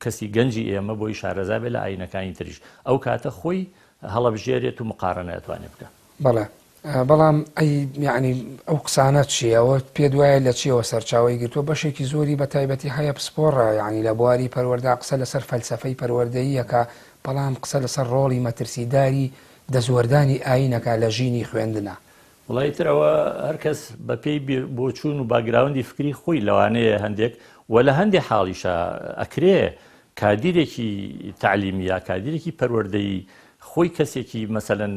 کەسی گەنجی ئێمە بۆی شارەزا بێت لە ئاینەکانی تریش ئەو کاتە خۆی هەڵەبژێرێت و مقارنە ئەتوانێت بکە. بەڵێ بەڵام ئەی یەعنی ئەو قسانە چیە؟ ئەوە پێت وایە لە چیەوە سەرچاوەی گرتووە؟ بەشێکی زۆری بە تایبەتی هەیە پسپۆڕە یەعنی لە بواری پەروەردە قسە لەسەر فەلسەفەی پەروەردەیی ئەکا بەڵام قسە لەسەر ڕۆڵی مەترسیداری دەستوەردانی ئایین ئەکا لە ژینی خوێندنا. وەڵا ئیتر ئەوە هەر کەس بە پێی بیر بۆچوون و background ی فکری خۆی لەوانەیە هەندێک و لە هەندێ حاڵیشا ئەکرێ کادیرێکی تەعلیمی یا کادیرێکی پەروەردەیی خۆی کەسێکی مەسەلەن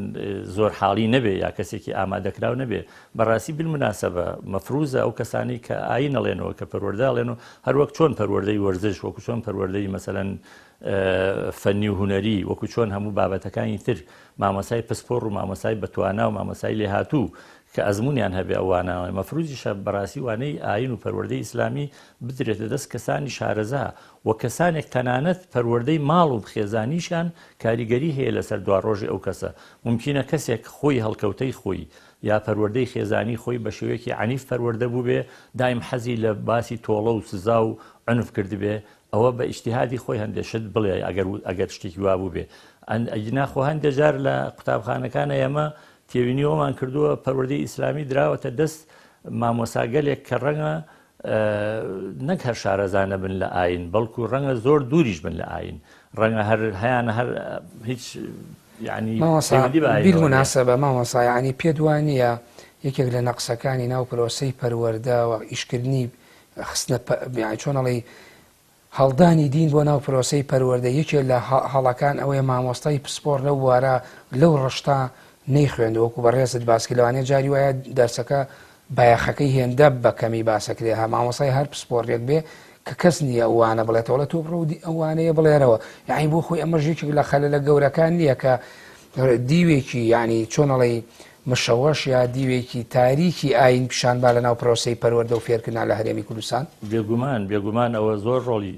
زۆر حاڵی نەبێ یا کەسێکی ئامادەکراو نەبێ، بەڕاستی بالمناسبە مەفروزە ئەو کەسانەی کە ئایین ئەڵێنەوە کە پەروەردە ئەڵێن و هەروەک چۆن پەروەردەی وەرزش وەکو چۆن پەروەردەی مەسەلەن فەنی و هونەری وەکو چۆن هەموو بابەتەکانی تر مامۆسای پسپۆڕ و مامۆسای بەتوانا و مامۆسای لێهاتوو کە ئەزمونیان هەبێ ئەو وانانە مەفروزیشە بەڕاستی وانەی ئاین و پەروەردەی ئیسلامی بدرێتە دەست کەسانی شارەزا و کەسانێک تەنانەت پەروەردەی ماڵ و خێزانیشیان کاریگەری هەیە لەسەر دواڕۆژی ئەو کەسە، مومکینە کەسێک خۆی هەڵکەوتەی خۆی یا پەروەردەی خێزانی خۆی بە شێوەیەکی عەنیف پەروەردە بووبێ دایم حەزی لە باسی تۆڵە و سزا و عونف کردبێ ئەوە بە ئیجتیهادی خۆی هەندێ شت بڵێ ئەگەر ئەگەر شتێکی وا بووبێ ئەگینا خۆ هەندێ جار لە قوتابخانەکانە ئێمە تێوینی ئەومان کردووە پەروەردەی ئیسلامی دراوەتە دەست مامۆساگەلێک کە ڕەنگە نەک هەر شارەزا نەبن لە ئاین بەڵکو ڕەنگە زۆر دووریش بن لە ئاین ڕەنگە هەر هەیانە هەر هیچ یعنی بالمناسبە مامۆسا یعنی پێت وا نییە یەکێک لە نەقسەکانی ناو پرۆسەی پەروەردە و ئیشکردنی خستنە چۆن ئەڵێی هەڵدانی دین بۆ ناو پرۆسەی پەروەردە یەکێ لە هەڵەکان ئەوەیە مامۆستای پسپۆڕ لەو بوارە لەو ڕشتە نەیخوێندوە وەکو بەڕێزت باس کرد لەوانەیە جاری وایە دەرسەکە بایەخەکەی هێندە بە کەمی باسەکرێ ها مامۆستای هەر پسپۆڕێک بێ کە کەس نییە ئەو وانە بڵێتەوە ئەڵێ تۆ بڕۆ ئەو وانەیە بڵێرەوە یعنی بۆ خۆی ئەمەش یەکێک لە خەلەلە گەورەکان نییە کە دیوێکی یعنی چۆن ئەڵێی مشەوەش یا دیوێکی تاریکی ئایین پیشان با لەناو پرۆسەی پەروەردە و فێرکردنا لە هەرێمی کوردستان؟ بێگومان بێگومان ئەوە زۆر ڕۆڵی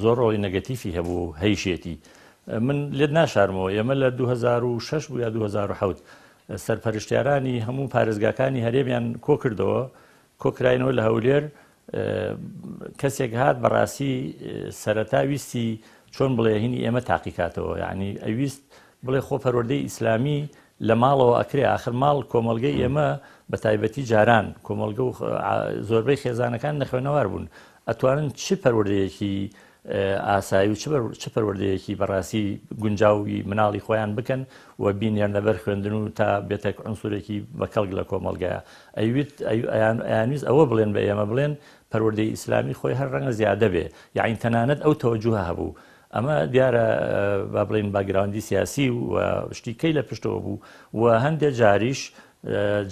زۆر ڕۆڵی نەگەتیفی هەبوو و هەیشێتی. من لێت ناشارمەوە ئێمە لە 2006 بوو یا 2007 سەرپەرشتیارانی هەموو پارێزگاکانی هەرێمیان کۆکردەوە کۆکراینەوە لە هەولێر کەسێک هات بەڕاستی سەرەتا ویستی چۆن بڵێ هینی ئێمە تاقیکاتەوە یعنی ئەویست بڵێ خۆ پەروەردەی ئیسلامی لە ماڵەوە ئەکرێ ئاخر ماڵ کۆمەڵگەی ئێمە بە تایبەتی جاران کۆمەڵگە و زۆربەی خێزانەکان نەخوێنەوار بوون ئەتوانن چ پەروەردەیەکی ئاسایی و چ پەروەردەیەکی بەڕاستی گونجاوی مناڵی خۆیان بکەن و بینێرنە بەر خوێندن و تا بێتە عونسورێکی بە کەڵک لە کۆمەڵگەیە ئەیویت ئەیانویست ئەوە بڵێن بە ئێمە بڵێن پەروەردەی ئیسلامی خۆی هەر ڕەنگە زیادە بێ یاعین تەنانەت ئەو تەوەجوهە هەبوو ئەمە دیارە با بڵێین باگراوندی سیاسی و شتی کەی لە پشتەوە بوو و هەندێک جاریش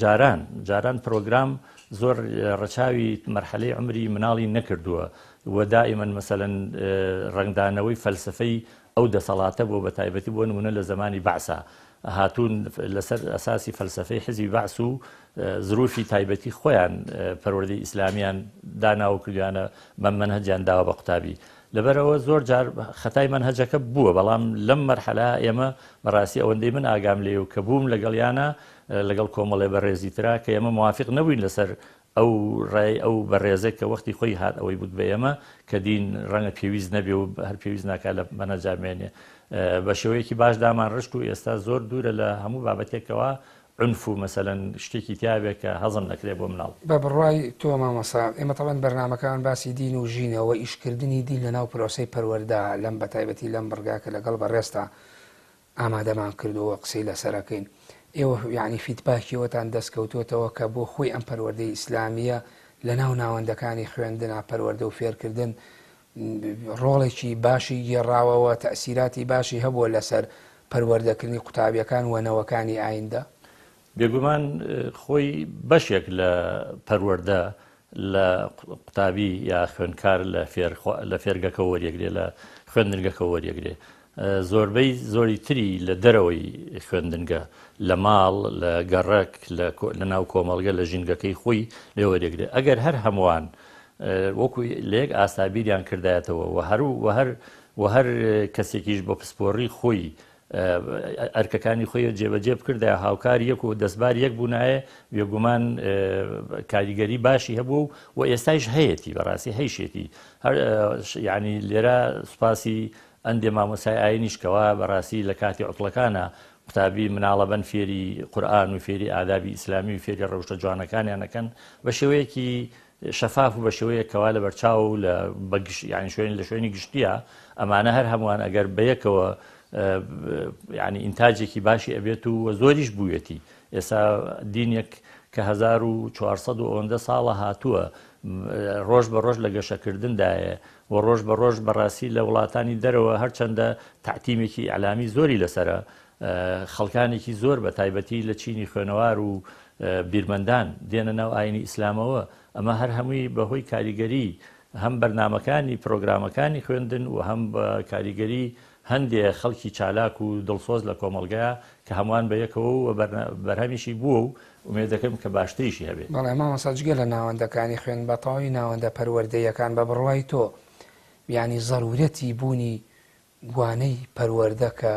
جاران جاران پرۆگرام زۆر ڕەچاوی مەرحەلەی عمری مناڵی نەکردووە و دائیمەن مەسەلەن ڕەنگدانەوەی فەلسەفەی ئەو دەسەڵاتە بووە بە تایبەتی بۆ نمونە لە زەمانی بەعسا هاتوون لەسەر ئەساسی فەلسەفەی حزبی بەعس و زروفی تایبەتی خۆیان پەروەردەی ئیسلامیان داناوە کردویانە بە مەنهەجیان داوە بە قوتابی لەبەرئەوە زۆر جار خەتای مەنهەجەکە بووە بەڵام لەم مەرحەلە ئێمە بەڕاستی ئەوەندەی من ئاگام لێ و کە بووم لەگەڵیانە لەگەڵ کۆمەڵێ بەڕێزی ترا کە ئێمە موافق نەبووین لەسەر ئەو ڕای ئەو بەڕێزە کە وەختی خۆی هات ئەوەی بوت بە ئێمە کە دین ڕەنگە پێویست نەبێ و هەر پێویست ناکات لە مەنهەجا بمێنێ بە شێوەیەکی باش دامان ڕشت و ئێستا زۆر دوورە لە هەموو بابەتێکەوە عونف و مەسەلەن شتێکی تیابێ کە هەزم نەکرێ بۆ مناڵ. بە بڕوای تۆ مامۆستا، ئێمە تەبعەن بەرنامەکەمان باسی دین و ژینە و ئیشکردنی دین لەناو پرۆسەی پەروەردە لەم بەتایبەتی لەم بڕگە کە لەگەڵ بەڕێزتا ئامادەمان کردووە و قسەی لەسەر ئەکەین ئێوە یەعنی فیدباکی ئەوەتان دەست کەوتۆتەوە کە بۆ خۆی ئەم پەروەردەی ئیسلامییە لەناو ناوەندەکانی خوێندنا پەروەردە و فێرکردن ڕۆڵێکی باشی گێڕاوە و تەئسیراتی باشی هەبووە لەسەر پەروەردەکردنی قوتابیەکان و نەوەکانی ئایندە؟ بێگومان خۆی بەشێک لە پەروەردە لە قوتابی یا خوێندکار لە فێرگەکە وەریەگرێ لە خوێندنگەکە وەریەگرێ زۆربەی زۆری تری لە دەرەوەی خوێندنگە لە ماڵ لە گەڕەک لە ناو کۆمەڵگە لە ژینگەکەی خۆی لێ وەریەگرێ ئەگەر هەر هەمووان وەکو لە یەک ئاستا بیریان کردایەتەوە و هەر و هەر و هەر کەسێکیش بە پسپۆڕی خۆی ئەرکەکانی خۆی جێبەجێ بکردایە هاوکار یەک و دەستبار یەک بوونایە بێگومان کاریگەری باشی هەبوو و ئێستایش هەیەتی بەڕاستی هەیشێتی هەر یعنی لێرە سوپاسی ئەندێ مامۆسای ئاینیش کەوا بەڕاستی لە کاتی عوتڵەکانە قوتابی مناڵە بن فێری قورئان و فێری ئادابی ئیسلامی و فێری ڕەوشتە جوانەکانیان ئەکەن بە شێوەیەکی شەفاف و بە شێوەیەک کەوا لە بەرچاو و لە بەگش یعنی شوێن لە شوێنی گشتیە ئەمانە هەر هەمووان ئەگەر بەیەکەوە یعنی ئینتاجێکی باشی ئەبێت و زۆریش بوویەتی ئێستا دینێک کە 1400 و ئەوەندە ساڵە هاتووە ڕۆژ بە ڕۆژ لە گەشەکردندایە و ڕۆژ بە ڕۆژ بەڕاستی لە وڵاتانی دەرەوە هەرچەندە تەعتیمێکی ئیعلامی زۆری لەسەرە خەڵکانێکی زۆر بە تایبەتی لە چینی خوێنەوار و بیرمەندان دێنە ناو ئاینی ئیسلامەوە، ئەمە هەر هەمووی بە هۆی کاریگەری هەم بەرنامەکانی پرۆگرامەکانی خوێندن و هەم بە کاریگەری هەندێ خەڵکی چالاک و دڵسۆز لە کۆمەڵگا کە هەمووان بە یەکەوە و بەرهەمیشی بووە و ئومێد دەکەم کە باشتریشی هەبێ. بەڵێ مامۆستا جگە لە ناوەندەکانی خوێند بە تەواوی ناوەندە پەروەردەییەکان بە بڕوای تۆ یانی زەرورەتی بوونی وانەی پەروەردە کە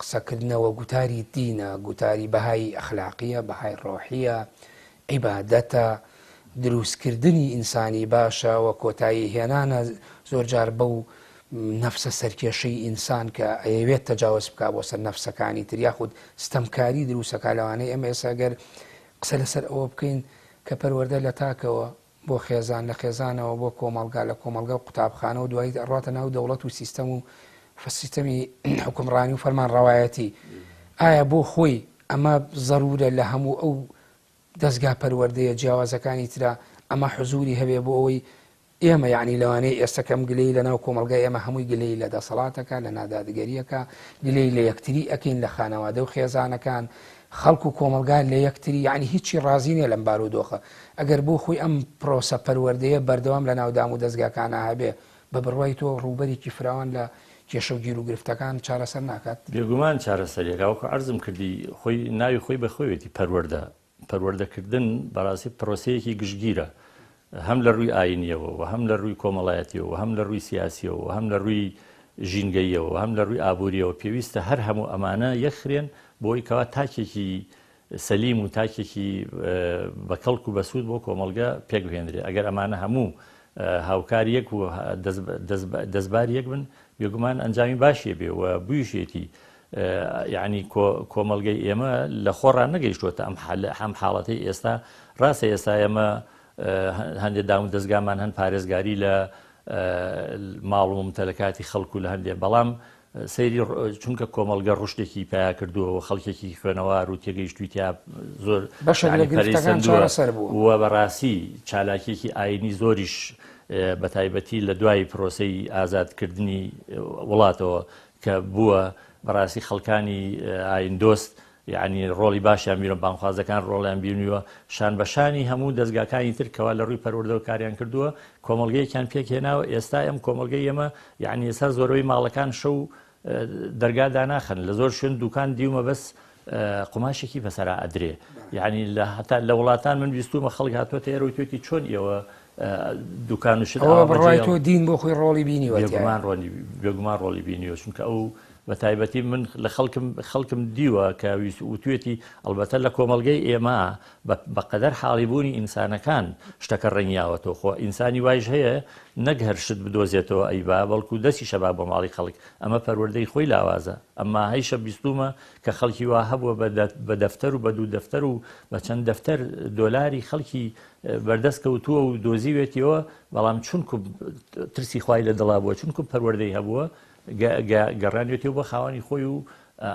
قسەکردنەوە گوتاری دینە، گوتاری بەهای ئەخلاقییە، بەهای ڕۆحییە، عیبادەتە، دروستکردنی ئینسانی باشە و کۆتایی هێنانە زۆرجار بەو نەفسە سەرکێشەی ئینسان کە ئەیەوێت تەجاوز بکا بۆ سەر نەفسەکانی تر یاخود ستەمکاری دروستەکا لەوانەیە ئێمە ئێستا گەر قسە لەسەر ئەوە بکەین کە پەروەردە لە تاکەوە بۆ خێزان، لە خێزانەوە بۆ کۆمەڵگا، لە کۆمەڵگا و قوتابخانە و دوایی ئەڕواتە ناو دەوڵەت و سیستەم و سیستەمی حوکمڕانی و فەرمانڕەوایەتی. ئایا بۆ خۆی ئەمە زەرورە لە هەموو ئەو دەزگا پەروەردەیە جیاوازەکانی ترا ئەمە حزوری هەبێ بۆ ئەوەی ئێمە یعنی لەوانەیە ئێستا کەم گلەیی لە ناو کۆمەڵگای ئێمە هەمووی گلەیی لە دەسەڵاتەکە لە نادادگەریەکە گلەیی لە یەکتری ئەکەین لە خانەوادە و خێزانەکان خەڵک و کۆمەڵگا لە یەکتری یەعنی هیچی ڕازی نیە لەم بارودۆخە ئەگەر بۆ خۆی ئەم پرۆسە پەروەردەیە بەردەوام لە ناو دام و دەزگاکانا هەبێ بە بڕوای تۆ ڕووبەرێکی فراوان لە کێشە و گیروگرفتەکان چارەسەر ناکات؟ بێگومان چارەسەری ئەکا وەکو عەرزم کردی خۆی ناوی خۆی بە خۆیەتی پەروەردە پەروەردەکردن بەڕاستی پرۆسەیەکی گشتگیرە هەم لە ڕووی ئاینیەوە و هەم لە ڕووی کۆمەڵایەتیەوە و هەم لە ڕووی سیاسیەوە و هەم لە ڕووی ژینگەییەوە و هەم لە ڕووی ئابووریەوە پێویستە هەر هەموو ئەمانە یەکخرێن بۆی کەوا تاکێکی سەلیم و تاکێکی بە کەڵک و بەسوود بۆ کۆمەڵگە پێک بهێنرێ ئەگەر ئەمانە هەموو هاوکار یەک و دەستبار یەک بن بێگومان ئەنجامی باشیە بێ و بوویشێتی یەعنی کۆمەڵگەی ئێمە لە خۆڕا نەگەیشتووەتە ئەم ئەم حاڵەتەی ئێستا ڕاستە ئێستا ئێمە هەندێک دام و دەستگامان هەن پارێزگاری لە ماڵ و ممتەلەکاتی خەڵک و لە هەندێک بەڵام سەیری چونکە کۆمەڵگە ڕشتێکی پیا کردووە و خەڵکێکی خوێنەوار و تێگەیشتوی تیا زۆر بەشێک لە گرفتەکان چارەسەر بووە و بەڕاستی چالاکیەکی ئاینی زۆریش بە تایبەتی لە دوای پرۆسەی ئازادکردنی وڵاتەوە کە بووە بەڕاستی خەڵکانی ئاین دۆست یعنی ڕۆڵی باشیان بیرە بانخوازەکان ڕۆڵیان بینیوە شان بە شانی هەموو دەستگاکانی تر کەوا لە ڕووی پەروەردەوە کاریان کردووە کۆمەڵگەیەکیان پێکهێناوە ئێستا ئەم کۆمەڵگەی ئێمە یعنی ئێستا زۆربەی ماڵەکان شەو دەرگا داناخەن لە زۆر شوێن دوکان دیومە بەس قوماشێکی بەسەرا ئەدرێ یعنی لە هەتا لە وڵاتان من بیستومە خەڵک هاتووەتە ئێرە و توێتی چۆن ئێوە دوکان و شت ئەوە بڕوای تۆ دین بۆ خۆی ڕۆڵی بینیوە بێگومان ڕۆڵی بێگومان ڕۆڵی بینیوە چونکە ئەو بە تایبەتی من لە خەڵکم خەڵکم دیوە کە وتوێتی ئەلبەتە لە کۆمەڵگەی ئێمە بەقەدەر حاڵی بوونی ئینسانەکان شتەکە ڕەنگیاوەتەوە خۆ ئینسانی وایش هەیە نەک هەر شت بدۆزێتەوە ئەیبا بەڵکو دەستی شەبا بۆ ماڵی خەڵک ئەمە پەروەردەی خۆی لاوازە ئەمما هەیشە بیستومە کە خەڵکی وا هەبووە بە دەفتەر و بە دوو دەفتەر و بە چەند دەفتەر دۆلاری خەڵکی بەردەست کەوتووە و دۆزیوێتیەوە بەڵام چونکو ترسی خوای لە دڵا بووە چونکو پەروەردەی هەبووە گەڕانوێتیەوە بۆ خاوەنی خۆی و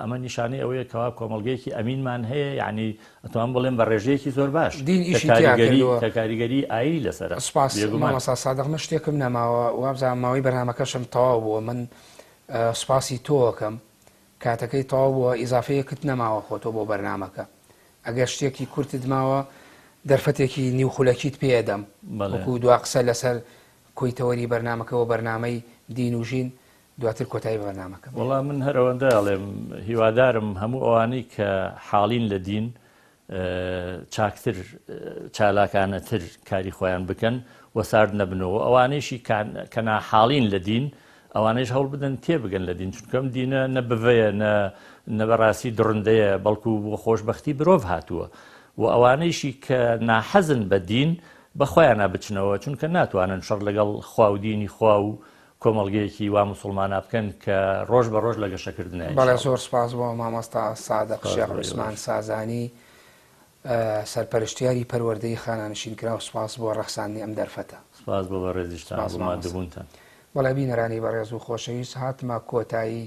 ئەمە نیشانەی ئەوەیە کەوا کۆمەڵگەیەکی ئەمینمان هەیە یعنی ئەتوان بڵێم بە ڕێژەیەکی زۆر باش دین ئیشی تیا کردووە کە کاریگەری ئایینی لەسەرە سپاس مامۆستا سادق من شتێکم نەماوە وابزانم ماوەی بەرنامەکەشم تەواو بووە من سپاسی تۆ ئەکەم کاتەکەی تەواو بووە ئیزافەیەکت نەماوە خۆ تۆ بۆ بەرنامەکە ئەگەر شتێکی کورتت ماوە دەرفەتێکی نیو خولەکیت پێ ئەدەم وەکو دوا قسە لەسەر کۆی تەوەری بەرنامەکە و بەرنامەی دین و ژین دواتر کۆتایی بە بەرنامەکە بێنین. وەڵا من هەر ئەوەندە ئەڵێم هیوادارم هەموو ئەوانەی کە حاڵین لە دین چاکتر چالاکانەتر کاری خۆیان بکەن و سارد نەبنەوە ئەوانەیشی کە ناحاڵین لە دین ئەوانەیش هەوڵ بدەن تێبگەن لە دین چونکە ئەم دینە نە بڤەیە نە نە بەڕاستی دڕندەیە بەڵکو بۆ خۆشببختی مرۆڤ هاتووە و ئەوانەیشی کە ناحەزن بە دین بە خۆیانە بچنەوە چونکە ناتوانن شەڕ لەگەڵ خوا و دینی خوا و کۆمەڵگەیەکی وا موسڵمانا بکەن کە ڕۆژ بە ڕۆژ لە گەشەکردنایە بەڵێ زۆر سپاس بۆ مامۆستا سادق شێخ عوسمان سازانی سەرپەرشتیاری پەروەردەی خانەنشینکراو سپاس بۆ ڕەخساندنی ئەم دەرفەتە. سپاس بۆ بەڕێزیشتان بۆ ماندووبوونتان. بەڵێ بینەرانی بەڕێز و خۆشەویست هاتمە کۆتایی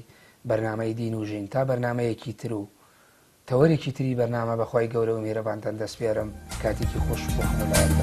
بەرنامەی دین و ژین تا بەرنامەیەکی تر و تەوەرێکی تری بەرنامە بەخوای گەورە و میهرەبانتان دەسپێرم کاتێکی خۆش بۆ هەموو لایەک.